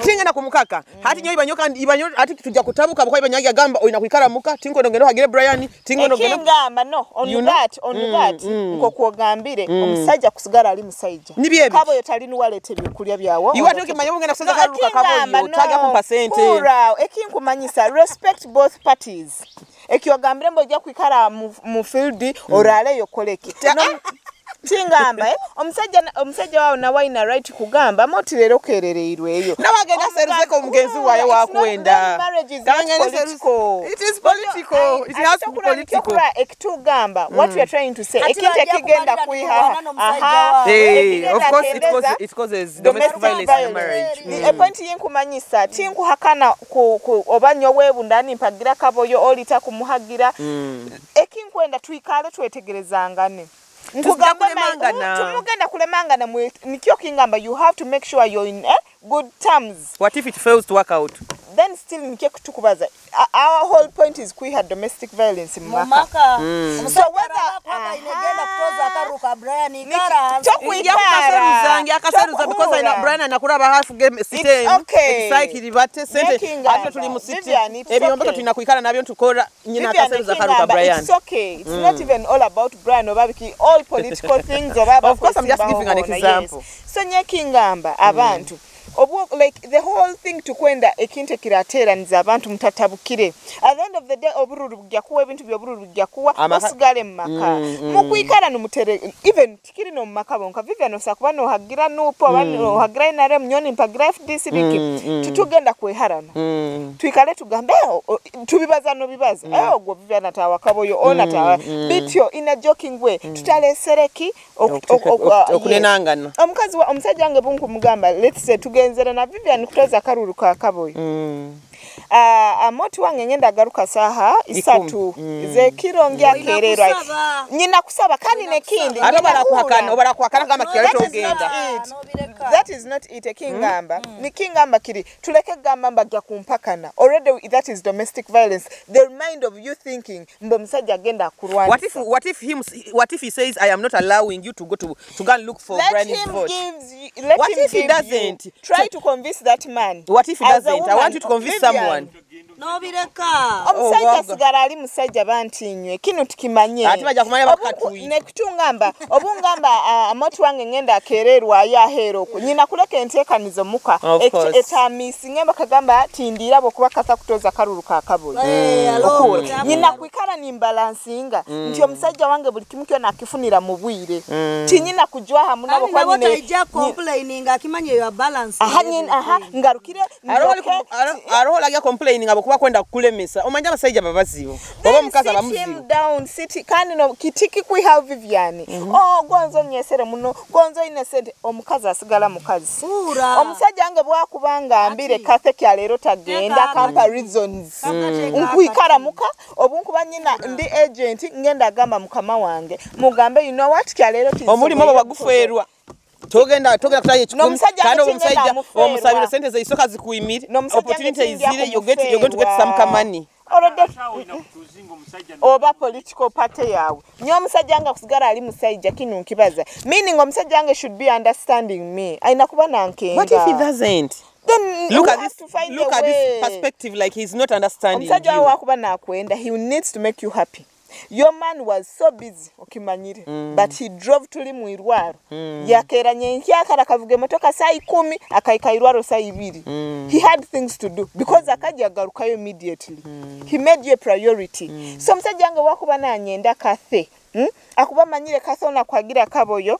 Tingenda kumukaka. Hati nyowe iba nyowe kandi, iba nyowe, hati tugya kutabuka, habwokuba iba nyowe agamba, oina kwikara muka, tinkwenda ogende ohagire Brian, Tingano geno. Ekingamba, no, on that, on that, nko kwogambire, omusaija kusigara ali musaija. Nibyo ebi. Kaboyo tali nuwe aleta ebyokulya byawe. Iwe ati okimanya bungenda kusaza karuka Kaboyo, no, tagya kumpa sente. Hura, ekinkumanyisa, respect both parties. Ekyogambire mbu ojja kwikara mu, mu field, oraleyo okoleki. No, Kingamba, eh? Omusaija na-, omusaija wawe nawe aina right kugamba, moti lero okerereirweyo. Nawe agenda aseruzeko omugenzi wawe wakwenda. Kangende aseruze. It is political. It has to be political. Ekitugamba, what we are trying to say, ekintu ekigenda kwiha. Aha. Eh, of course, it causes, it causes domestic violence in marriage. The point yinkumanyisa, tinkuhakana ku, ku, oba nyowe bundani mpagira Kaboyo, oli takumuhagira. Ekinkwenda twikale twetegerezangane. Nkugamba, tujja kulemangana. Timugenda kulemangana mwe, nikyo kingamba, you have to make sure you're in, eh, good terms. What if it fails to work out? Then still nikyo kutukubaza. A-, our whole point is kwiha domestic violence mu maka. Mu maka. So whether, aha, inegenda kutoza akaru ka Brian, niki-, ikara hansi. Nja kukaseruza, nja kukaseruza because I know Brian anakuraba half game, sitting. It's okay. Excited, bate, sente. Atyo tuli mu city. Vivian, it's okay. Ebyombeko tulina kwikara nabyo tukora. Nyina akaseruza akaru ka Brian. It's okay. It's not even all about Brian oba biki, all political things oba. Of course, I'm just giving an example. Yes. So, nyekingamba, abantu. Obwo, like, the whole thing tukwenda ekintu ekirateraniza abantu mutatabukire. At the end of the day, obururu bugya kuwa, ebintu by'obururu bigya kuwa, osigale mu maka. Mukwikara nimutere-, even Tikiri n'omu maka bonka. Vivian, osa kuba nohagira nup, oba nohagira N R M, nyowe nimpagira F D C, biki? Titugenda kweharana. Twikale tugambe, eh, o-, o-, tubibaza nobibaza. Eh, ogwo Vivian atawa Kaboyo, ona atawa. Bityo, in a joking way, tutalesere ki? Ok-, ok-, ok-, okunenangana. Omukazi wa, omusaija wange bunkumugamba, let's say, tugenzere na Vivian kutoza akaruru ka Kaboyo. Ah, ah, moti wange ngenda agaruka saaha isatu zekiro, ngyakererwa. Nyina kusaba, kandi nekindi, ate barakuhakana, obarakuhakana kugamba kiro togenda. That is not it. Ekingamba, nikingamba kiri, tuleke kugamba mbu agya kumpakana. Already, that is domestic violence. The mind of you thinking, mbu omusaija agenda akurwanisa. What if, what if him, what if he says, "I am not allowing you to go to, to go and look for Brian's vote"? Let him give you, let him give you. What if he doesn't? Try to convince that man. What if he doesn't? I want you to convince someone. Nobireka. Omusaija asigara ali musaija, bantu inywe. Kinu tukimanye. Ati bajja kumanya bakatwire. Nekutungamba, obungamba, ah, Amooti wange ngenda akererwayo aheeru okwo. Nyina kuleka enteekaniza omuka. Of course. Etamisinge bakagamba, "Tindiira bw'okuba kasa kutoza karuru ka kaboyi." Eh, alo, okwo. Nyina kwikara nimbalansinga. Nti omusaija wange buli kimu kyona akifunira mu bwire. Tinyina kujwaha muno. Kandi nabo taija complaining, akimanya your balance. Aha, ngarukire. Aroho ali ku-, aro-, aroho ali complaining habwokuba akwenda kukulemesa. Omanya abasaija babazibu. Oba omukazi abamuzibu. Sit him down, sit, kandi no, kiti kikwihaho Vivian. Oh, gonza onyesere muno, gonza oine sente. Omukazi asigala mukazi. Omusaija wange bwakuba ngambire, Cathy, kya leero tagenda, akampa reasons. Nkwikara muka, obu nkuba nyina ndi agent, ngenda agamba mukama wange. Mugambe, "You know what, kya leero tinsobole." Omulimo obo bagufeerwa. Togenda, togenda kutayo ekikumi. N'omusajja kandi wange omusajja, omusabire sente za isoka zikwimire. Opportunity ezire, you get, you're going to get some money. Already. Oba political party yawe. Nyowe omusajja wange akusigara ali musajja, kinu nkibaza. Meaning omusajja wange should be understanding me. Aina kuba nankenda. What if he doesn't? Then look at this, look at this perspective, like he's not understanding you. Omusajja wawe wakuba nakwenda, he needs to make you happy. Your man was so busy, okimanyire. But he drove tuli mu irwaro. Yakeera nyenkya kara akavuga emotoka saa ikumi, akaika irwaro saa ibiri. He had things to do because akajja agarukayo immediately. He made you a priority. So omusajja wange wakuba nanyenda Cathy, hmm? Akuba amanyire Cathy ona kwagira akaboyo.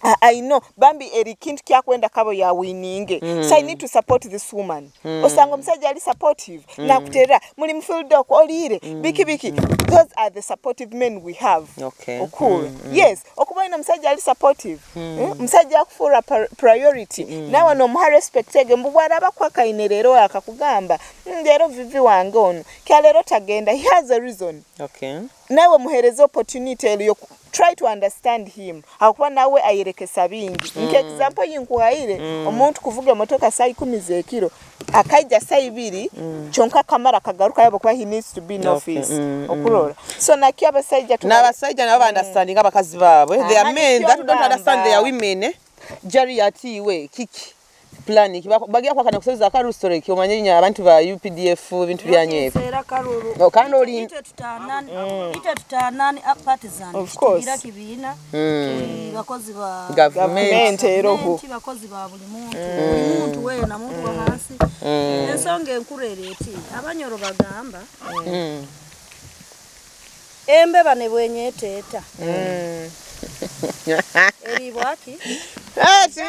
I, I know, bambi eri kintu kyakwenda kabo ya winning. So I need to support this woman. Osanga omusajja ali supportive, nakuterera, muli mu field okwo, oliire, biki biki. Those are the supportive men we have. Okay. Okura. Yes, okuba oine omusajja ali supportive, eh, omusajja akufuura par-, priority, nawe nomuha respect ege, mbu bwaraba kwakaine leero akakugamba, "Mm, leero Vivi wange onu, kya leero tagenda, he has a reason." Okay. Nawe muhereze opportunity eyo yo ku-, try to understand him. Habwokuba nawe ayerekesa bingi. Nke example yinkuhaire, omuntu kuvuga emotoka saa ikumi z'ekiro, akaija saa ibiri, kyonka akamara akagaruka yabo kuba he needs to be in office. Okurora. So nakyo abasaija tu- N'abasaija nabo ba understanding abakazi baabo. They are men that don't understand their women, eh? Jari ati iwe, kiki? Plan ki? Bak-, bagira kwakana kusoza ka story ki, omanye nya abantu ba U P D F, ebintu byanyu ebyo. Nyowe kinsera karuru. No, kandi oli itwe tutanani, itwe tutanani, ah, partisan. Of course. Tugira kibiina. Tuli bakozi ba government. Government, eroho. Government, bakozi ba buli muntu. Buli muntu weena, muntu wa hansi. Ensonga enkuru eri eti, Abanyoro bagamba, embeba nebwenyeteeta. Eribwa ki? Ati.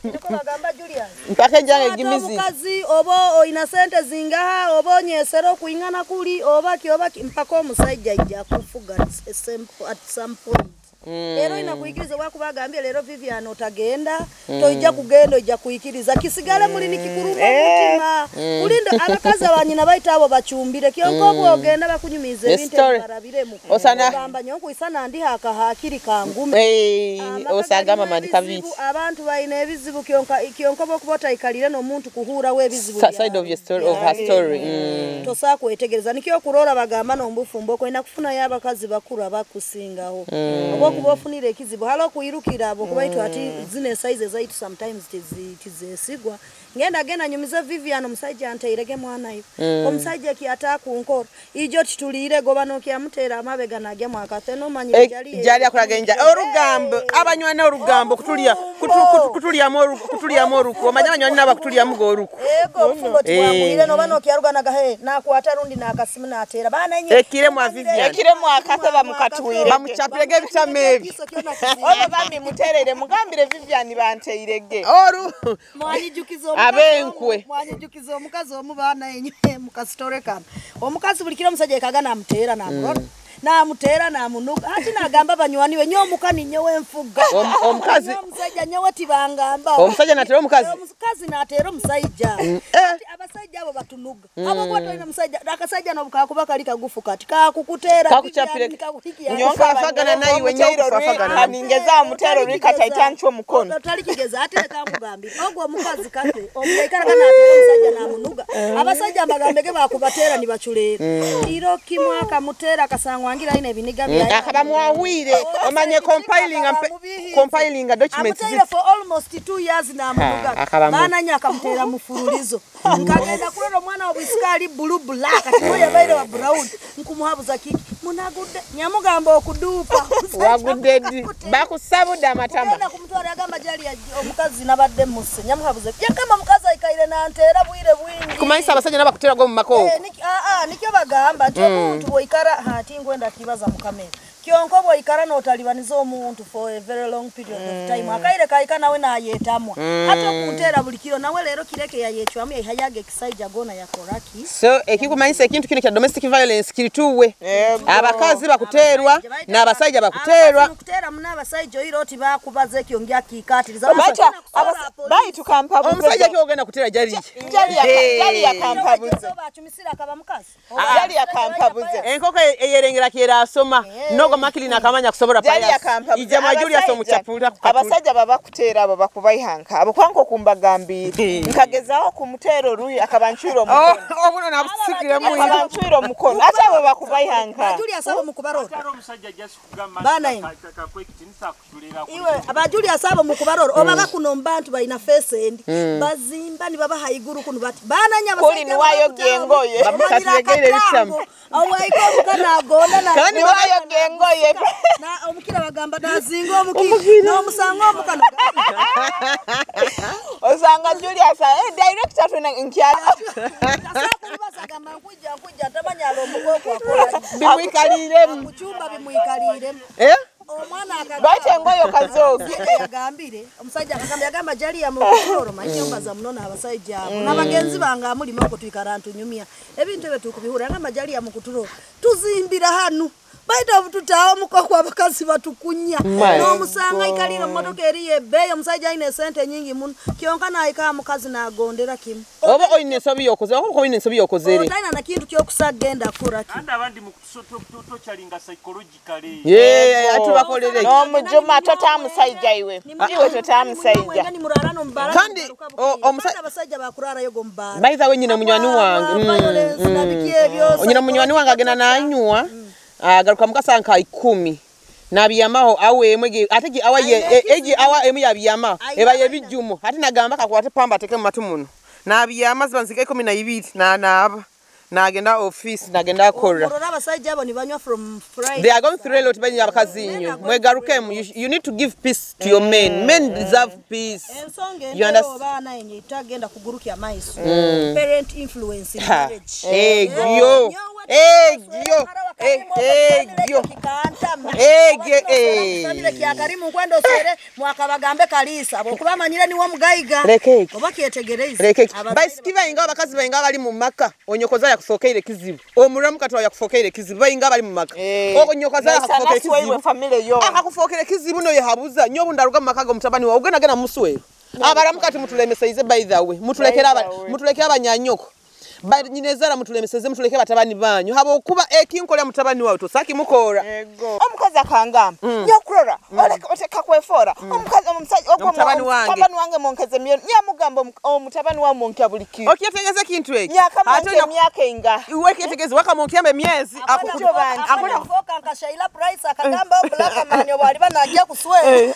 Niko bagamba, Julius. Mpaka ejanga egimizi. Omukazi, oba oina sente zingaha, oba onyesere okwingana kuli, oba ki, oba ki, mpaka omusaija aija kufuga at some, at some point. Leero oina kwikiriza, obu akuba agambye, "Leero Vivian otagenda," toija kugenda, oija kwikiriza. Kisigale muli nikikuruma omutima. Kulinda abakazi ba nyina baitu abo bacumbire, kyonka obu ogenda bakunyumiza ebintu ebi barabiremu. Osana- Ogamba, "Nyowe nkwisa nandiha akahakiri kangume." Eh, amaka osanga galimu amani ebizibu, kabiri. Abantu baine ebizibu, kyonka, kyonka obu okuba otaikalire n'omuntu kuhurraho ebizibu byawe. Side of your story, of her story. Tosa kwetegereza. Nikyo okurora bagamba n'omu bufumbo, okwenda kufunayo abakazi bakuru abakusingaho. Obu okuba ofunire ekizibu, hali okwirukira abo, kuba itwe hati zinu size zaitu sometimes tizi-, tizesigwa. Ngenda genda nyumize Vivian, omusaija anteirege mwana iwe. Omusaija eki atakunkora. Ijo tituliire, goba nokyamuteera amabega nagya mwaka. Te nomanyire. Eh, jali jali akuraga enja-, orugambo, abanywani orugambo, kutulya, kutu-, kutu-, kutulyamu oru-, kutulyamu oruku. Omanya abanywani nabo bakutulyamu oruku. Ego, obufungo tibwagwire, noba nokyaruga nagahe, nakwata rundi nakasimu natera. Bana inye. Ekire mwa Vivian. Ekire mwa Cathy bamukatwire. Bamuchapirege ebitama ebi. Obo bami muterere, mugambire Vivian banteirege. Oru. Mwanyijukiza omukazi omu, mwanyijukiza omukazi omu, baana inywe, mu kasitore kanu. Omukazi buli kiro omusaija yekaga namuteera, namurora. Namuteera, namunuga. Hati nagamba banywani be, "Nyowe omuka ninyowe nfuga." Om-, omukazi. Nyowe omusaija, nyowe tibangambaho. Omusaija nateera omukazi? Omukazi nateera omusaija. Hati abasaija abo batunuga. Habwokuba toine musaija, akasaija nobu kakuba kali kagufu kati, kakukuteera, kakuchapire, Vivian, kakuhikiya. Nyowe nkafagana naiwe, nyowe nkafagana. Ningeza ha mutero, rika taita nchwa omukono. Otalikigeza, hati leka nkugambire. Ogwo omukazi kati, omukaikara kana atera omusaija namunuga. Abasaija mbagambege bakubateera nibaculeera. Kiro kimu akamuteera, akasanga Wangira aine ebiniga bya. Akaba mwahwire, omanye compiling, compiling documents. Amutaire for almost two years na munuga. Baana nya akamutera mufululizo. Nkagenda kurora omwana wa bwisika ali blue black, ati we yabaire wa brown. Nkumuhabuza kiki? Munagudde. Nyamugamba okuduupa. Wagudde di? Bakusabuda amatama. Kugenda kumutwara, yagamba jali ya omukazi nabadde musse. Nyamuhabuza. Yakama omukazi aikaire nanteera bwire bwingi. Kumanyisa abasajja nabakutera go mu maka okwo. Eh, niki-, ah, ah, nikyo bagamba. Nti omuntu bwoikara, ha, tinkwenda kibaza mu kamera. Kyonka obu oikara notalibaniza omuntu for a very long period of time, akaire kaika nawe nayetamwa. Hati okunteera buli kiro, nawe leero kireke yayecwamu, yaihayo agekisaija goona yakora ki? So, ekikumanyisa ekintu kinu kya domestic violence kiri tuwe. Abakazi bakuteerwa, n'abasaija bakuteerwa. Abakuteera muno abasaija, oire oti bakubaza ekyo ngyakikatiriza. Baitu, abas-, baitu kampabuze. Omusaija ki ogenda kuteera jali? Jali yaka-, jali yakampabuze. Bacumisire akaba mukazi. Yali yakampabuze. Enkoko e-, eyerengera kyerasoma. Nogo makili nakamanya kusobora. Jali payas. Yakampabuze. Ija mwa Julius omuchapulira ku katuli. Abasajja baba kuteera abo bakubaiha nka abo. Kwanka okumbagambiire. Nkagezaho kumuteera oruyi, akaba ancwire omukono. Oh, obuno nabusisigiremu. Akaba ancwire omukono. Ate abo bakubaiha nka. Julius abo mukubarora. Baana imwe. Iwe, aba Julius abo mukubarora, obaga kuno mu bantu baina face endi. Bazimba nibaba haiguru kunu bati. Baana nya kuli abasajja niwayo gengoye. Bamanyira akatango. Obwaika omuka nagonda na. Kandi niwayo gengoye. Na omukira bagamba nazinga omukira. N'omusanga omuka. Osanga Julius, eh, director tuna nkyala. Kasakuli basagamba nkwija, nkwija, tamanya ali omukoko akora. Bimwikaliremu. Kuchumba bimwikaliremu. Eh? Omwana akagamba. Baitu engoye okazooza. Omusaija yagambire, omusaija akagamba, yagamba, "Jali ya mukuturo, manyi mbaza muno n'abasaija abo. Na bagenzi bange amulimo okutwikara ntunyumya. Ebintu ebyo tukubihura, yagamba, Jali ya mukuturo. Tuzimbira hanu. Baitu obu tutaha omu koko abakazi batukunya." N'omusanga aikalire mu motoka eri y'ebbeeyi, omusaija aine esente nyingi muno. Kyonka naahika ha mukazi naagondera kimu. Oba oine ensobi y'okozere, oba oine ensobi y'okozere. Otaina na kintu ky'okusa, genda kora ki? Kandi abandi mu kutuso-, to-, to-, tocalinga psychologically. Yeah, atubakolere. N'omujuma, tota musaija iwe. Iwe tota musaija. Kandi, o-, omusa-, abasaija bakurarayo go mubara. By the way, nyina munywani wange. Violence na biki ebyo, nyina munywani wange agenda nanywa, agaruka muka saa nka ikumi. Nabyamaho awa emu, egi, ate egi awa ye, e-, egi awa emu yabyamaho. Eba y'ebijumo. Hati nagamba kakwate pamba ateke mu matu muno. Nabyama ziba nzika ikumi na ibiri, na, naba. Nagenda office, nagenda akora. Orora abasaija abo nibanywa from Friday. They are going through a lot, banywa abakazi inyo. Mwegarukemu, you, you need to give peace to your men. Men deserve peace. Ensonga eno oba naye nyita genda kugurukya amaiso. Parent influence in marriage. Egyo. Egyo. Egyo. Egyo. Family kya Karimu nkwenda osere, mwaka bagambe Kalisa. Bwokuba amanyire niwe omugaiga. Leka ekyo. Oba kyetegereize. Leka ekyo. Baisiki baingi, abakazi baingi abali mu maka. Onyokoza yakufokeire kizibu. Omuramu kati wawe yakufokeire kizibu. Baingi abali mu maka. Onyokoza yakufokeire kizibu. Akakufokeire kizibu, noyehabuza. Nyowe obu ndaruga mu maka ga mutabani wawe, ogenda genda muswera. Abaramu kati mutulemeseize, by the way. Mutulekere aba-, mutulekere abanyanyoko. Ba-, nyinezara mutulemeseze, mutuleke batabani banyu. Habwokuba ekinkolera mutabani wawe, tosaki mukora. Omukazi akangamba, "Nyokurora, oleka, oteka kwefora." Omukazi, omusaija, ogwo mutabani wange. Mutabani wange monkeze miliyoni. Nyamugamba, "Omu-, omutabani wawe monkya buli kintu." Okyetegeze ekintu eki. Nyakamonka emyaka ingaha? Iwe kyetegeze, wakamonka emyezi. Abaana bo, abaana bo, nka Sheila Price akagamba, "Black man, obu aliba nagya kuswera."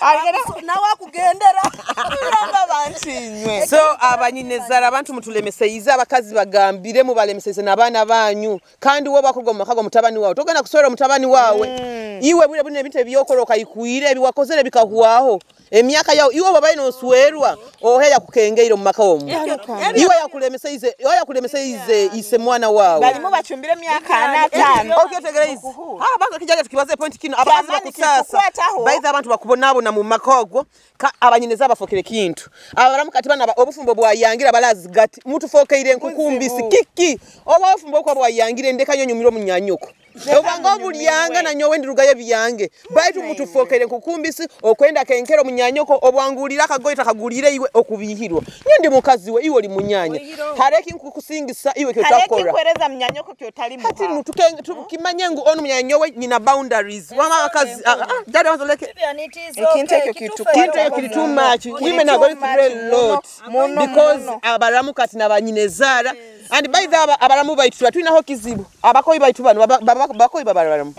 Nawe akugendera. Namba bantu inywe. So, abanyinezara, abantu mutulemeseize, abakazi bagambire, mubalemeseize n'abaana banyu. Kandi wowe bakuruga mu maka ga mutabani wawe, togenda kuswera mutabani wawe. Iwe bwire bunu ebintu ebyokora okayikwire, ebiwakozere bikahwaho. Emyaka yawe, iwe obaire noswerwa, ohe yakukengeire omu maka omu? Iwe yakulemeseize, iwe yakulemeseize ise mwana wawe. Balimu bacumbire emyaka ana, ataano. Okyetegereize. Ah, banza kijaja tukibaze point kinu. Abakazi bakusasa. By the way, abantu bakubonabona mu maka ogwo. Ka-, abanyineza bafokere kintu. Abaramu kati bana ba-, obufumbo bwayangire abalazi gati. Mutufokeire nkukumbisi. Kiki? Obufumbo kwa bwayangire, ndeka nyo nyumire omunyanyoko. Obwange obulyanga na nyowe ndirugayo byange. Baitu mutufokeire nkukumbisi, okwenda kenkera omunyanyoko, obwangulira akagoye takagulire iwe okubihirwa. Nyo ndi mukazi we, iwe oli munyanya. Hareki nkukusingisa, iwe kyotakora. Hareki kuhereza munyanyoko kyotali muha. Hati mutuke-, tukimanye ngu onu munyanya nyowe nyina boundaries. Wama abakazi, ah, ah, jali wanzo leke. Vivian, it is okay. Ekintu ekyo kitukwata. Kintu ekyo kiri too much. Women are going through a lot. Muno, muno. Because abaramu kati na banyinezara. And by the way, aba-, abaramu baitu tuba twinaho kizibu. Abakoyi baitu banu, baba, baba Bakoi babalalamu.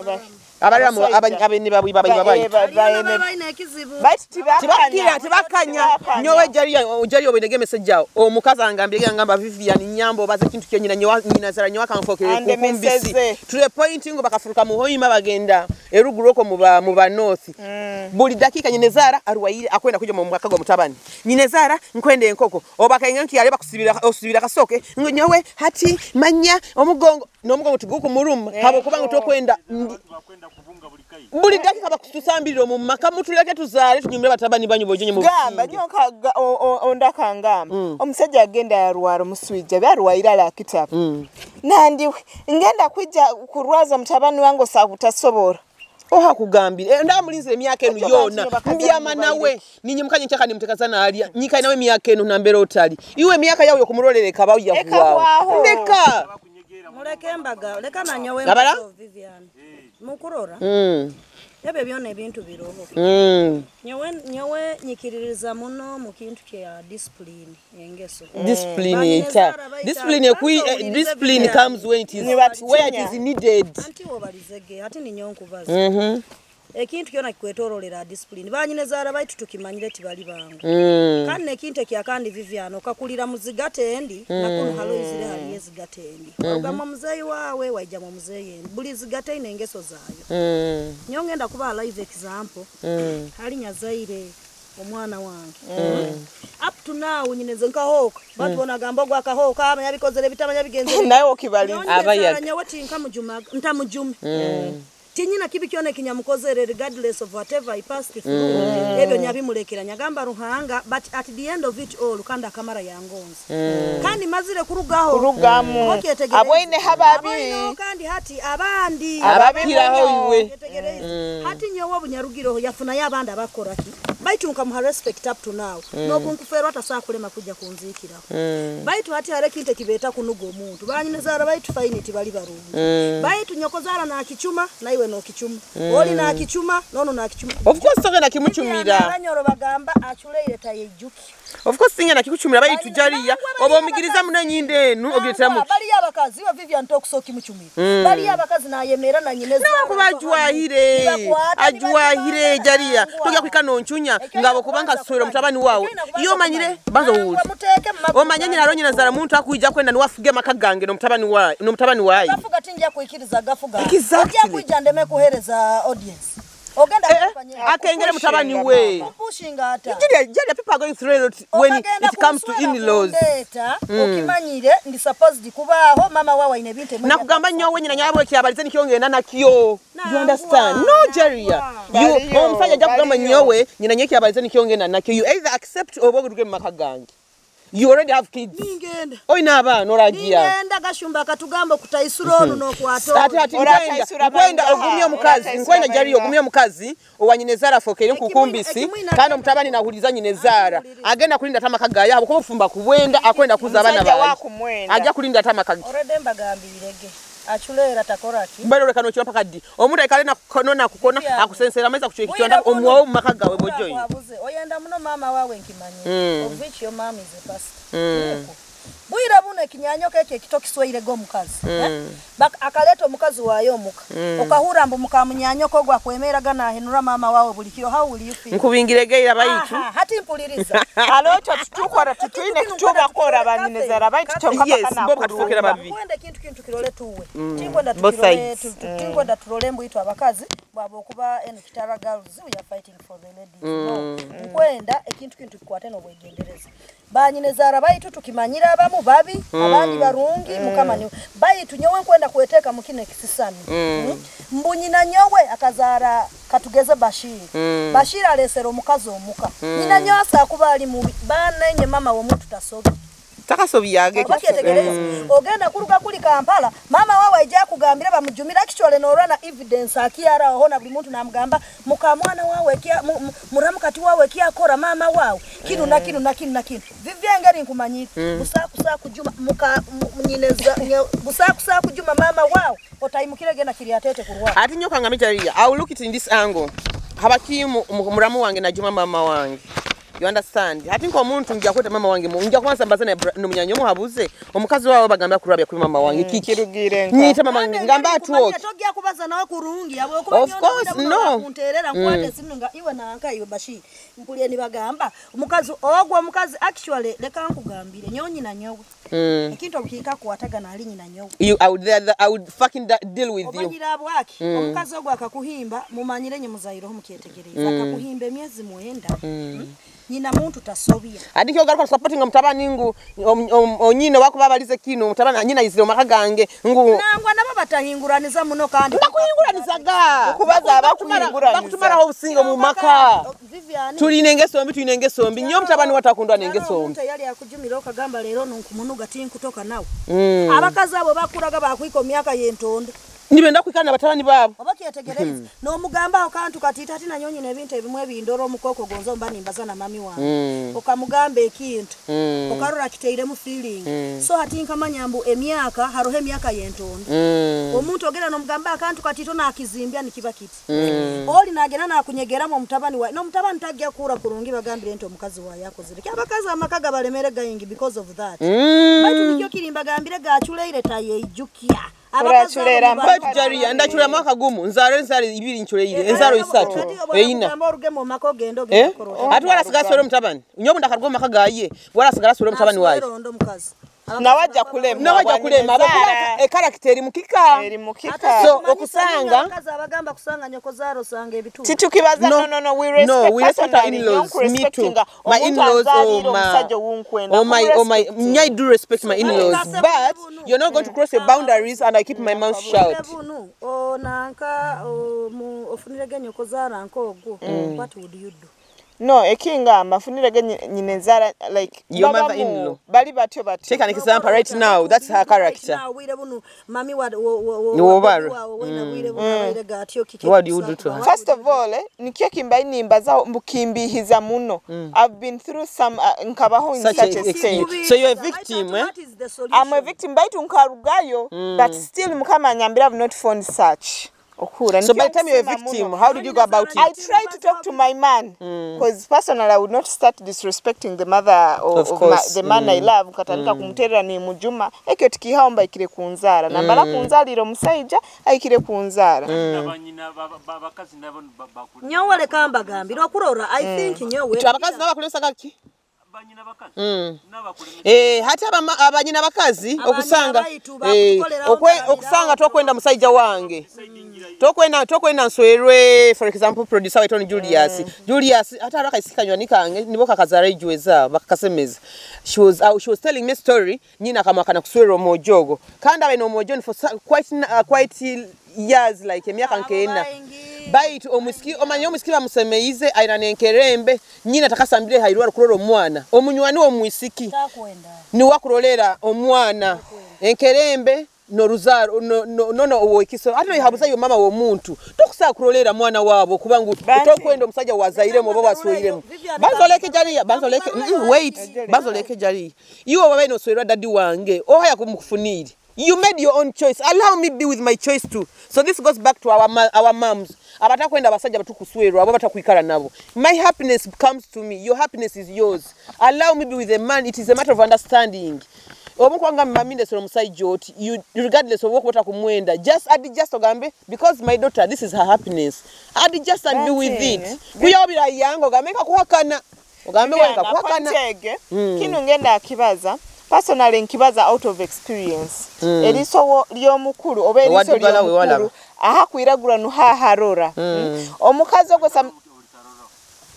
Abalala mu, abasajja. Abani, abani babu, babu, babu. Ba-, eh, ba-, Hariyo ba-, n'ababa ne- baine ekizibu. Baitu tibakanya. Tibakira, tibakanya. Tibakanya. Nyowe Jariya, Jariya obu nainege message aho. Omukazi angambye, yangamba, "Vivian, nyamba obaze ekintu kyo nyina nyowe, nyina zara nyowe akanfokera enkumbisi." To the point ngu bakafuruka mu Hoima bagenda eruguru okwo mu ba, mu ba North. Mm. Buli dakika nyina zara arwaire, akwenda kuja mu maka gwa mutabani. "Nyina zara, nkwenda enkoko." Obu akainga nti yareba kusibira, osibira kasoke. Ngu nyowe, hati, manya, omugongo. N'omugongo tigukumuruma, habwokuba ngu tokwenda ndi-, buli dakika bakutusambirira omu maka, mutuleke tuzaale, tunyumire batabani banyu bojo nyowe mu Gamba, businge. Nyowe nka ga-, o-, o-, ondi akangamba. Mm. Omusajja agenda yarwara omuswija, yarwaire ali ha kitabu. Mm. Nandiwe, ngenda kwija kurwaza mutabani wange osa-, otasobora. Oha kugambire? Eh, ndamulinzire emyaka enu yoona. Ndyama nawe. Ninyimuka nyenkya kandi mutekaza nalya. Nyikaire nawe emyaka enu nambere otali. Iwe emyaka yawe y'okumurolera ekaba yahwaho. Ndeka. Muleke embaga, leka na nyowe Abala? Mbaze Vivian. Mukurora? Mm. Ebyo byona ebintu biroho. Mm. Nyowe, nyowe nyikiririza muno mu kintu kya discipline, engeso. Discipline eta? Discipline ekwi-, eh, discipline comes when it is, where it is needed. Anti wobalizege, hati ninyo nkubaza. Mhm. Ekintu kyona kikwetorolera ha discipline. Banyinezaara baitu tukimanyire tibali bangu. Mm. Kandi n'ekintu ekya kandi Vivian, okakulira mu zigata endi, mm, na kunu hali oizire hali ezigata endi. Mhm. Warugamu omuzeeyi waawe, waijamu omuzeeyi endi. Buli zigata eine engeso zaayo. Mm. Nyowe ngenda kubaha live example. Mm. Hali nyazaire omwana wange. Mm. Up to now, nyine nze nkahooka. Bantu bona agamba, "Ogu akahooka, manya bikozere bita, manya bigenze bita." Nawe okibaliza. Nyowe nyine nzaara nyowe tinkamujumaga, ntamujumi. Mm. Tinyina kibi kyona ekinyamukozere, regardless of whatever I passed through. Mm. Ebyo nyabimulekera, nyagamba Ruhanga, but at the end of it all, kandi akamara yangonza. Mm. Kandi mazire kurugaho. Kurugamu. Okyetegereze. Aboineho ababi. Aboineho kandi hati abandi. Abakiraho iwe. Okyetegereze. Mm. Hati nyowe obu nyarugireho, yafunayo abandi abakora ki? Baitu nkamuha respect up to now. Mm. N'obu nkufeerwa, tasobora kulema kwija kunziikiraho. Mm. Baitu hati haroho ekintu ekibeeta kunuga omuntu. Banyinezaara baitu fine tibali barungi. Mm. Baitu nyokozaara nakicuma, naiwe nokicuma. Mm. Oli nakicuma, n'onu nakicuma. Of course, togenda kimucumira. Vivian Aranyoro bagamba, "Aculeire tayejukya." Of course, tingenda kikucumira, baitu Jariya, oba omigiriza muno enyindo enu, ogireteramu. Baliyo abakazi, iwe Vivian tokusobola kimucumira. Mm. Baliyo abakazi nayemerra na nyina ezaara. Nakuba ajwahire. Ajwahire, Jariya. Togya kuhika noncunya, ngabo kuba nkaswera mutabani wawe. Iyo omanyire, banza owulire. Omanye nyina haroho nyina zaara muntu akwija kwenda nuwe afuge amaka gange n'omutabani wa-, n'omutabani waye. Gafuga, tinja kwikiriza gafuga. Exactly. Ojja kwija ndeme kuheereza audience. Ogenda eh, eh, akengere mutabani we. Pushing ata. Jariya, Jariya, people are going through a lot when it comes to in-laws. Okimanyire, ndi supposed kubaaho, mama wawe aine ebintu ebimu. Nakugamba nyowe nyina nyowe ekyabalize nikyo ngenda nakyo. You understand? No, Jariya. You, omusaija ajja kugamba nyowe, nyina nyowe ekyabalize nikyo ngenda nakyo. You either accept oba oruge mu maka gange. You already have kids. Ningenda. Oine abaana, oragiya. Ningenda, Gashumba akatugamba okutaisura onu n'okwata onu. Ati, ati, nkwenda, nkwenda ogumye omukazi, nkwenda Jariya ogumye omukazi, owa nyina ezaara afokere nkukumbisi, kandi omutabani nahuliriza nyina ezaara. Agenda kulinda ata amaka gaye, habwokuba obufumbo akubwenda, akwenda kuza abaana baye. Agya kulinda ata amaka ge. Already mbagambirege. Aculeera takora ki? Bali oleka nokira mpaka ddi? Omuntu aikale nakukona, nakukona, akusensera amaizi, akucweka ekitanda, omuwaho omu maka gawe, bojoyi. Oyenda muno maama wawe nkimanyire. Mm. Of which your mom is a pastor. Mm. Yego. Bwire bunu ekinyanyoko eki ekito kisweirege omukazi. Mm. Eh? Bak-, akaleta omukazi wayo omuka. Mm. Okahurra mbu muka munyanyoko ogu akwemeraga nahenura maama wawe buli kiro. How will you feel? Nkubingirege ira baitu. Aha, hati mpuliriza. Halo, ekyo tutukora, tutwine kutubakora, banyinezaara baitu, kyonka yes, mpaka bo nakurunga. Babi. Nkwenda ekintu kinu tukirole tuwe. Mm. Tinkwenda tukirole, tu-, tu-, tinkwenda turole mbu itwe abakazi, bwaba okuba enu Kitara girls, we are fighting for the ladies. No. Mm. Nkwenda ekintu kinu tukikwate n'obwegendereza. Banyinezaara baitu tukimanyire abamu babi, mm, abandi barungi, mm, Mukama niwe. Baitu nyowe nkwenda kwetekamu kinu ekisisani. Mm. Mm. Mbu nyina nyowe akazaara, katugeze Bashir. Mm. Bashir alesere omukazi omuka. Mm. Nyina nyowe asakuba ali mubi. Baana inywe maama w'omuntu tasobya. Takasobya age. Oba kyetegereze. Mm. Ogenda kuruga kuli Kampala, maama wawe aija akugambire bamujumire, actually norora na evidence akiyaraho hoona buli muntu namugamba, muka mwana wawe kya, mu-, mu-, muramu kati wawe kyakora maama wawe. Kinu na kinu na kinu na kinu. Vivi engeri nkumanyire. Mm. Busakusa kujuma, muka, mu-, nyineza, nye-, busakusa kujuma maama wawe. Otaimukire genda kiri atete kurwara. Ati nyoka ngamija riya. I will look it in this angle. Habaki mu-, mu-, muramu wange najuma maama wange. You understand? Hati nk'omuntu ngya kweta mama wange mu, ngya kubanza mbaze na bra-, n'omunyanyomu habuze, omukazi wawe bagamba kurabya kuri mama wange. Mm, kiki? Kirugire nka. Nyita mama wange, ngamba ati oki? Togya kubaza nawe kurungi, habwokuba of course, no. Kunterera, mm, nkwata esimu nga, "Iwe nanka, iwe Bashir." Mpulire nibagamba, omukazi, ogwo omukazi, actually, leka nkugambire, nyowe nyina nyowe. Mm. Ekintu obu kikakwataga nali nyina nyowe. You, I would, I would fucking da-, deal with you. Omanyire habwaki? Mm. Omukazi ogu akakuhimba, mumanyire nyowe muzaireho mukyetegereza. Mm. Akakuhimba emyezi mwenda. Mm. Mm. Nyina muntu tasobya. Ati nkyo garuka supporting mutabani ngu, om-, om-, onyine wakuba abalize kinu, mutabani, nyina ayizire omu maka gange, ngu. Nangwa nabo batahinguraniza muno kandi. Bakuhinguranizaga. Okubaza bakutumara-, abakuhinguraniza. Bakutumaraho obusinge mu maka. Vivian. Tulina engeso mbi, tulina engeso mbi. Nyowe mutabani watu akundwa n'engeso mbi. Omuntu eyali akujumira okagamba, "Leero nunkumunuga, tinkutoka nawe." Mm. Abakazi abo bakuraga bakwika omu myaka y'entondo. Nibenda kwikara na batabani baabo. Oba okyetegererize, hmm, n'omugambaho kantu kati, hati nanyowe nyine ebintu ebimu ebindora omu koko gonza mba nimbaza na mami wange. Mm. Okamugamba ekintu. Mm. Okarora kitairemu feeling. Mm. So hati nkamanya mbu emyaka, haroho emyaka y'entondo. Mm. Omuntu ogenda n'omugamba akantu katiito nakizimbya nikiba kiti. Mm. Oli nagenda nakunyegeramu omutabani wa, n'omutabani tagya kukura kurungi bagambire nti omukazi wa yakozire. Kya bakazi amaka gabalemere gaingi because of that. Mm. Baitu nikyo kiri mbagambire gaculeire tayeijukya. Abakazi abo. Baitu Jaria, ndacura mwaka gumu, nzara enzara ibiri nculeire, enzara isatu, eina. Eh? Ati warasigara aswera omutabani? Nyowe ndakaruga omu maka gaye, warasigara aswera omutabani waye? Nawe ajja kulema. Nawe ajja kulema. Habwokuba e character eri mu kika. Eri mu kika. So, okusanga abakazi abagamba kusanga nyoko zaara osanga ebituufu. Titukibaza, no, no, no, we respect personally. No, we respect our in-laws. Me too. My in-laws, oh, my, oh, my, I do respect my in-laws, but you're not going to cross your boundaries and I keep my mouth shut. Bunu, oh, nanka, oh, mu-, ofunire ga nyoko zaara nk'ogwo. Mm. What would you do? No, ekingamba, afunire ga nyi-, nyina ezaara, like, your mother-in-law. Bali batyo batyo. Take an example right now, that's her character. Right now, wire bunu, mami wa, wo, wo, wo, wa, wa, wa, wa, wena wire bunu, abaire gatyo, kiki. What do you do to her? First of all, eh, nikyo kimbaire nimbazaho, mbu kimbihiza muno. Mm. I've been through some, uh, nkabaho in such a state. So you're a victim, eh? I'm a victim, baitu nkarugayo, but still Mukama anyambire, I've not found such. Okuhura. So by the time you're a victim, how did you go about it? I tried to talk to my man, 'cause personally I would not start disrespecting the mother of, of my, the man I love, nkatandika kumuterera nimujuma. Ekyo tikihaho, mba aikire kunzaara. Nambara kunzalira omusaija, aikire kunzaara. Nyowe leka mbagambire, okurora, I think nyowe. Abakazi nabo bakulemesa kaki? Mm. Eh, hati abama-, abanyina bakazi okusanga, eh, okwe-, okusanga tokwenda musaija wange. Tokwenda, tokwenda nswerwe, for example, producer waitu onu Julius. Julius, hati haroho akaisiki kanywani kange, nibo kakazara ijweza, bakakasemeza. She was, uh, she was telling me story, nyina akamwakana kuswerwa omwojo ogo. Kandi abaine omwojo ni for sa-, quite na-, uh, quite years, like, emyaka nk'ena. Baitu omwisiki, omanye omwisiki bamusemeize, aina n'enkerembe, nyina takasambire ha irwarro kurora omwana. Omunywani w'omwisiki. Takwenda. Nuwe akurolera omwana. Takwenda. Enkerembe, n'oruzaaro, no, no, no, no, ow'ekiso. Hati noihabuzayo mama w'omuntu. Tokusobora kurolera mwana waabo, kuba ngu tokwenda omusaija wazairemu oba wasweiremu. Banza oleke Jaria, banza oleke, mm, mm, wait. Banza oleke Jaria. Iwe obaire noswerwa daddy wange, oha yakumukufuniire? You made your own choice. Allow me be with my choice too. So this goes back to our ma-, our moms. Abatakwenda abasajja batukuswerwa, abo batakwikara nabo. My happiness comes to me. Your happiness is yours. Allow me be with a man. It is a matter of understanding. Obu nkuba ngamba mami ndesera omusaija oti, you, regardless of okuba otakumwenda, just adjust ogambe, "Because my daughter, this is her happiness." Adjust and be with it. Kuyaho birayanga ogambe nkakuhakana. Ogambe wenka, kuhakana. Kinu ngenda akibaza, personally nkibaza out of experience. Mm. Eriiso wo-, ly'omukuru, oba eriiso ly'omukuru, aha kwiragura nuho aharora. Mm. Mm. Omukazi ogwo sam-,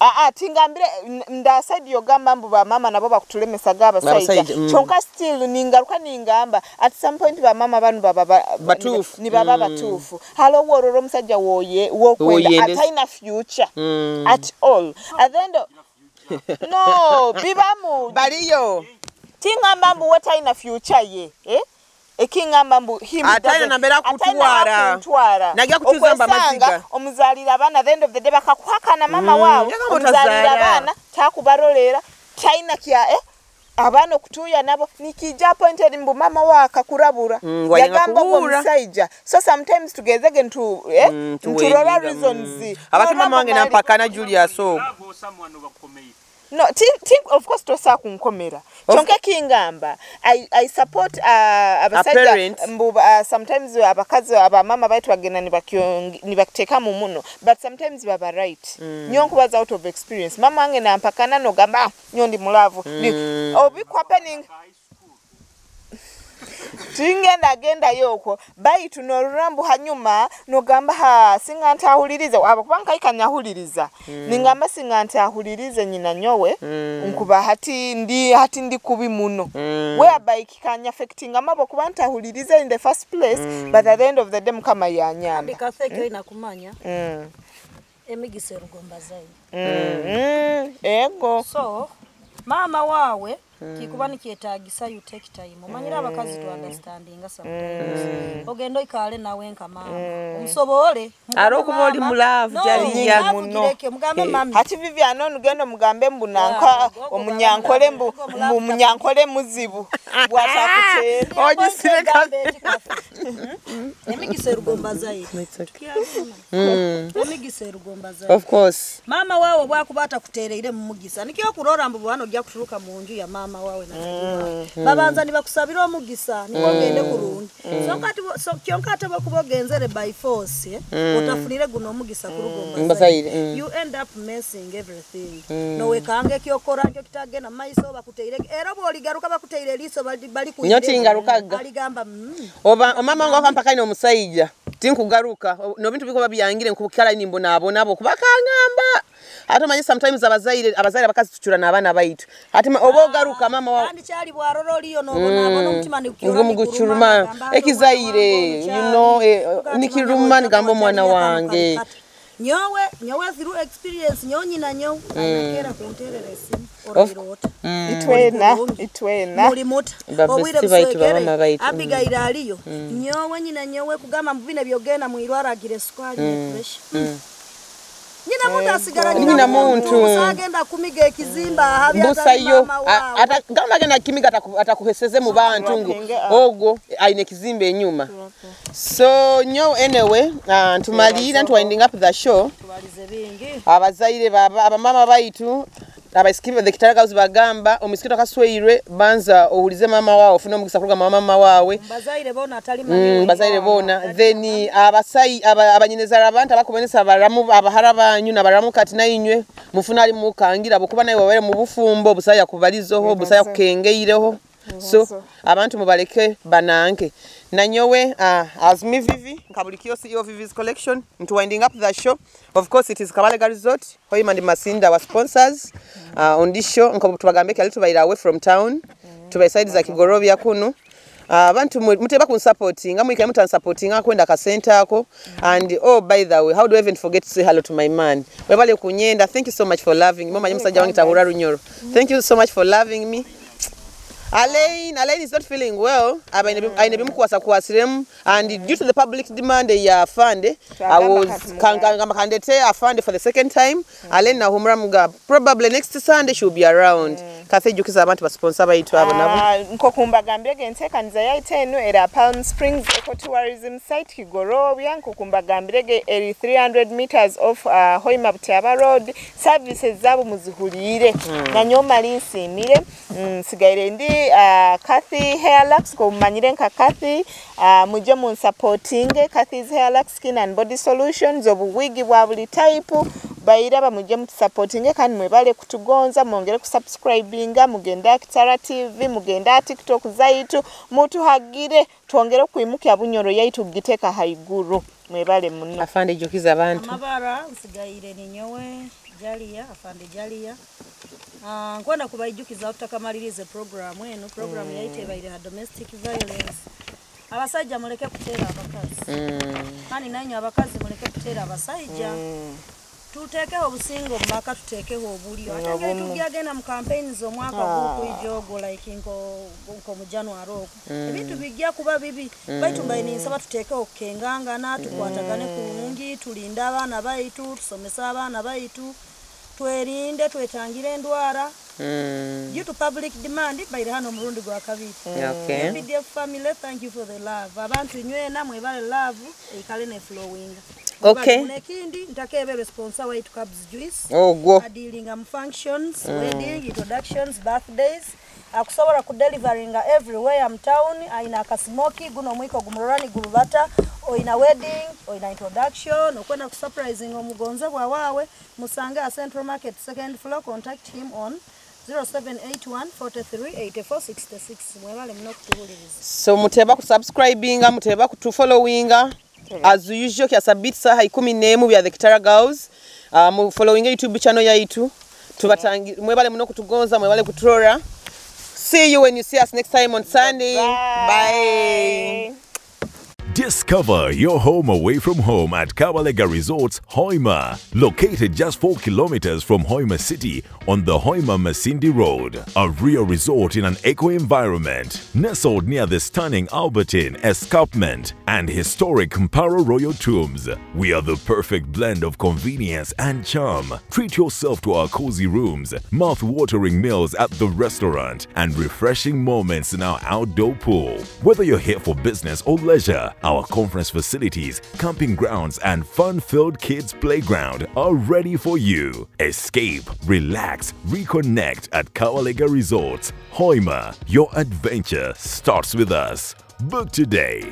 ah, ah, tingambire, n-, nda side yogamba mbu ba mama nabo bakutulemesaga abasaija. Abasaija, mm. Kyonka still ningaruka ningamba, at some point ba mama banu baba ba-, batuufu. Nibaba batuufu. Hali oworora omusaija woye-, wokwenda, ataina future at all. At the end of, no, bibamu. Baliyo. Tingamba mbu we taina future ye, eh? Ekingamba mbu him ataina nambere akuntwara. Ataina akuntwara. Nagya kucuza mba amaziga. Okwesanga omuzalira abaana, at the end of the day bakakuhakana mama wawe. Omuzalira abaana, takubarolera, taina kya, eh? Abaana okutuya nabo, nikiija point eri mbu mama wawe akakurabura. Mm, yagamba ogwo musaija. So sometimes tugezege ntu-, eh? Mm, nturora reasons. Abati mama wange nampakana Julius ogu. No, ti, ti, of course, tosa kunkomera. Kyonka kingamba, I, I support, uh, abasajja, mbu, uh, sometimes abakazi, abamama baitu bagenda nibakyo-, nibakiteekamu muno, but sometimes baba right. Nyowe nkubaza out of experience. Mama wange nampakana, nogamba, "Ah, nyowe ndi mu love." Ndi, obu bikuhappening, tingenda gendayo okwo. Baitu norora mbu hanyuma, nogamba, "Ha, singa ntahulirize." Habwokuba nkaika nyahuliriza. Ningamba, "Singa ntahulirize nyina nyowe, nkuba hati ndi, hati ndi kubi muno." Whereby kikanya affectingamu habwokuba ntahulirize in the first place, but at the end of the day, Mukama yanyamba. Kandi Cathy, eki oina kumanya, emigisa eruga omu bazaire. Mm, ego. So, maama waawe, kikuba nikyetaagisa you take time. Omanyire abakazi tu understandinga sometimes. Ogenda oikale nawe nka maama. Omusoboole. Haroho kuba oli mu love, no, jaliya. Love gireke, mugambe mami. Hati Vivian onu genda omugambe mbu nanka omunyankole mbu, mbu omunyankole muzibu. Bwatakuteera. Ogisire kabi. Emigisa eruga omu bazaire. It's okay. Emigisa eruga omu bazaire. Of course. Maama waawe obu akuba atakuteereiremu mugisa, nikyo okurora mbu bwanu ogya kuturuka mu nju ya maama waawe na daddy waawe. Babanza nibakusabira omugisa, nukwo ogende kurungi. So, nkati bo-, so, kyonka ate bw'okuba ogenzere by force, eh, otafunire guno omugisa kuruga omu bazaire, you end up messing everything. Nowekanga ekyokora nikyo kitagenda mu maiso, bakuteire, era bw'oligaruka bakuteire eriiso, bali, bali nyowe tingarukaga. Aligamba, mm. Oba, o maama wange akampakaine omusaija, tinkugaruka. O, n'ebintu bikuba byangire, nkukara nimbonabona, habwokuba akangamba. Ate omanye sometimes abazaire, abazaire abakazi tucura n'abaana baitu. Hati ma-, oba ogaruka, maama wa- Kandi kyali bwarora oliyo, nobonabona, omutima nigucuruma, nigucuruma. Ekizaire, you know, eh, nikiruma, nigamba omwana wange. Nyowe, nyowe through experience, nyowe nyina nyowe, anyokera kunterera esimu. Oroire ota? Itwena, itwena. Muli muta? Obwire buswekere, Abigail aliyo. Nyowe nyina nyowe kugamba mbu binu ebyogenda mu irwaro agira esukaali ne pressure. Nyina muntu asigara nyina muntu. Busa agenda kumiga ekizimba, aha busa yo, mama waawe. Ata-, gamba agenda kimiga ataku-, atakuheseze mu bantu ngu, ogo, aine ekizimba enyuma. So, nyowe, anyway, ah, ntumaliire, ntu winding up the show. Abazaire baba, abamama baitu, abaisiki, the Kitara girls bagamba, omwisiki otakasweirwe, banza ohulize mama waawe, ofune omugisa kuruga mama, mama waawe. Bazaire boona atali mama. Mm, bazaire boona. Then, abasai-, aba-, abanyineza abantu abakubonesa abaramu, abahara banyu, nabaramu kati nainywe, mufune ali mukangira, habwokuba naiwe wabaire mu bufumbo, busa yakubalizeho, busa yakukengeireho. So, abantu mubaleke bananke. Na nyowe, ah, as me Vivi, nka buli kiro C E O Vivi's Collection, ntu winding up the show. Of course, it is Kabalega Resort, Hoima and Masinda, our sponsors. Ah, on this show, nka obu tubagambye kale tubaire away from town. Tubaire side za Kigorobya kunu. Ah, abantu mu-, muteba kunsupportinga, mwikaire mutansupportinga, kwenda akasente ako. And, oh, by the way, how do I even forget to say hello to my man? Webale kunyenda. Thank you so much for loving me. Omanye musajja wange tahura Runyoro. Thank you so much for loving me. Alain, Alain is not feeling well. Aba aine bi-, aine bimukwasa kwasiremu. And due to the public demand ya afande, I was kan-, kan-, kandete afande for the second time. Alain nahumura muga. Probably next Sunday she'll be around. Kathy, jukiza abantu ba sponsor baitu abo nabo. Ah, nkoku mbagambirege, entekaniza yaitu enu era Palm Springs Eco Tourism Site Kigorobya, nkoku mbagambirege eri three hundred meters off, ah, Hoima Butyaba Road. Services zabo muzihuliire. Na nyowe mali nsiimire. Mm, nsigaire ndi, ah, Kathy Hair Lux, nkoku mumanyire nka Kathy. Ah, mwije munsupportinge, Kathy's Hair Lux Skin and Body Solutions, obu wig bwa buli type, bairaba mwije mutusupportinge, kandi mwebale kutugonza, mwongere kusubscribinga, mugende ha Kitara T V, mugende ha TikTok zaitu, mutuhagire, twongere kwimukya Bunyoro yaitu kugiteeka haiguru. Mwebale muno. Afande, jukiza abantu. Amabara, nsigaire ninyowe, Jalia, Afande Jalia. Ah, nkwenda kubaijukizaho tutakamalirize program enu. Program yaitu ebaire ha domestic violence. Abasaija muleke kuteera abakazi. Kandi nainywe abakazi muleke kuteera abasaija. Tuteekeho obusinge omu maka, tuteekeho obulyo. Ate ngeri tugyagenda mu campaigns omwaka ogurukwija ogu, like, nko, nko mu January ogu. Ebintu bigya kuba bibi. Baitu mbaire ninsaba tuteekeho okukengangana, tukwatagane kurungi, tulinde abaana baitu, tusomese abaana baitu. Twerinde, twetangire endwara. Due to public demand, baire hano omurundi gwa kabiri. Okay. M P D F family, thank you for the love. Abantu inywena, mwebale love, eikale ne flowinga. Okay. Bali, n'ekindi, ntakeebere sponsor waitu Cubs Juice. Ogwo. Adealinga mu functions, wedding, introductions, birthdays. Akusobola kudeliveringa everywhere mu town. Aina akasimoki, guno omwiko gumurora nigurubata. Oina wedding, oina introduction, okwenda kusurprisinga omugonzebwa waawe. Musange ha Central Market, second floor, contact him on zero seven eight one, four three, eight four six six. Mwebale muno kutuhuliriza. So, muteeba kusubscribinga, muteeba kutufollowinga. As usual, kya Sabiiti saaha ikumi n'emu bya The Kitara Girls. Uh, mu following YouTube channel yaitu. Tubatangi-, mwebale muno kutugonza, mwebale kuturora. See you when you see us next time on Sunday. Bye. Discover your home away from home at Kabalega Resorts, Hoima. Located just four kilometers from Hoima City on the Hoima Masindi Road. A real resort in an eco environment. Nestled near the stunning Albertine Escarpment and historic Mparo Royal Tombs. We are the perfect blend of convenience and charm. Treat yourself to our cozy rooms, mouth-watering meals at the restaurant, and refreshing moments in our outdoor pool. Whether you're here for business or leisure, our conference facilities, camping grounds, and fun-filled kids' playground are ready for you. Escape, relax, reconnect at Kawalega Resorts, Hoima. Your adventure starts with us. Book today.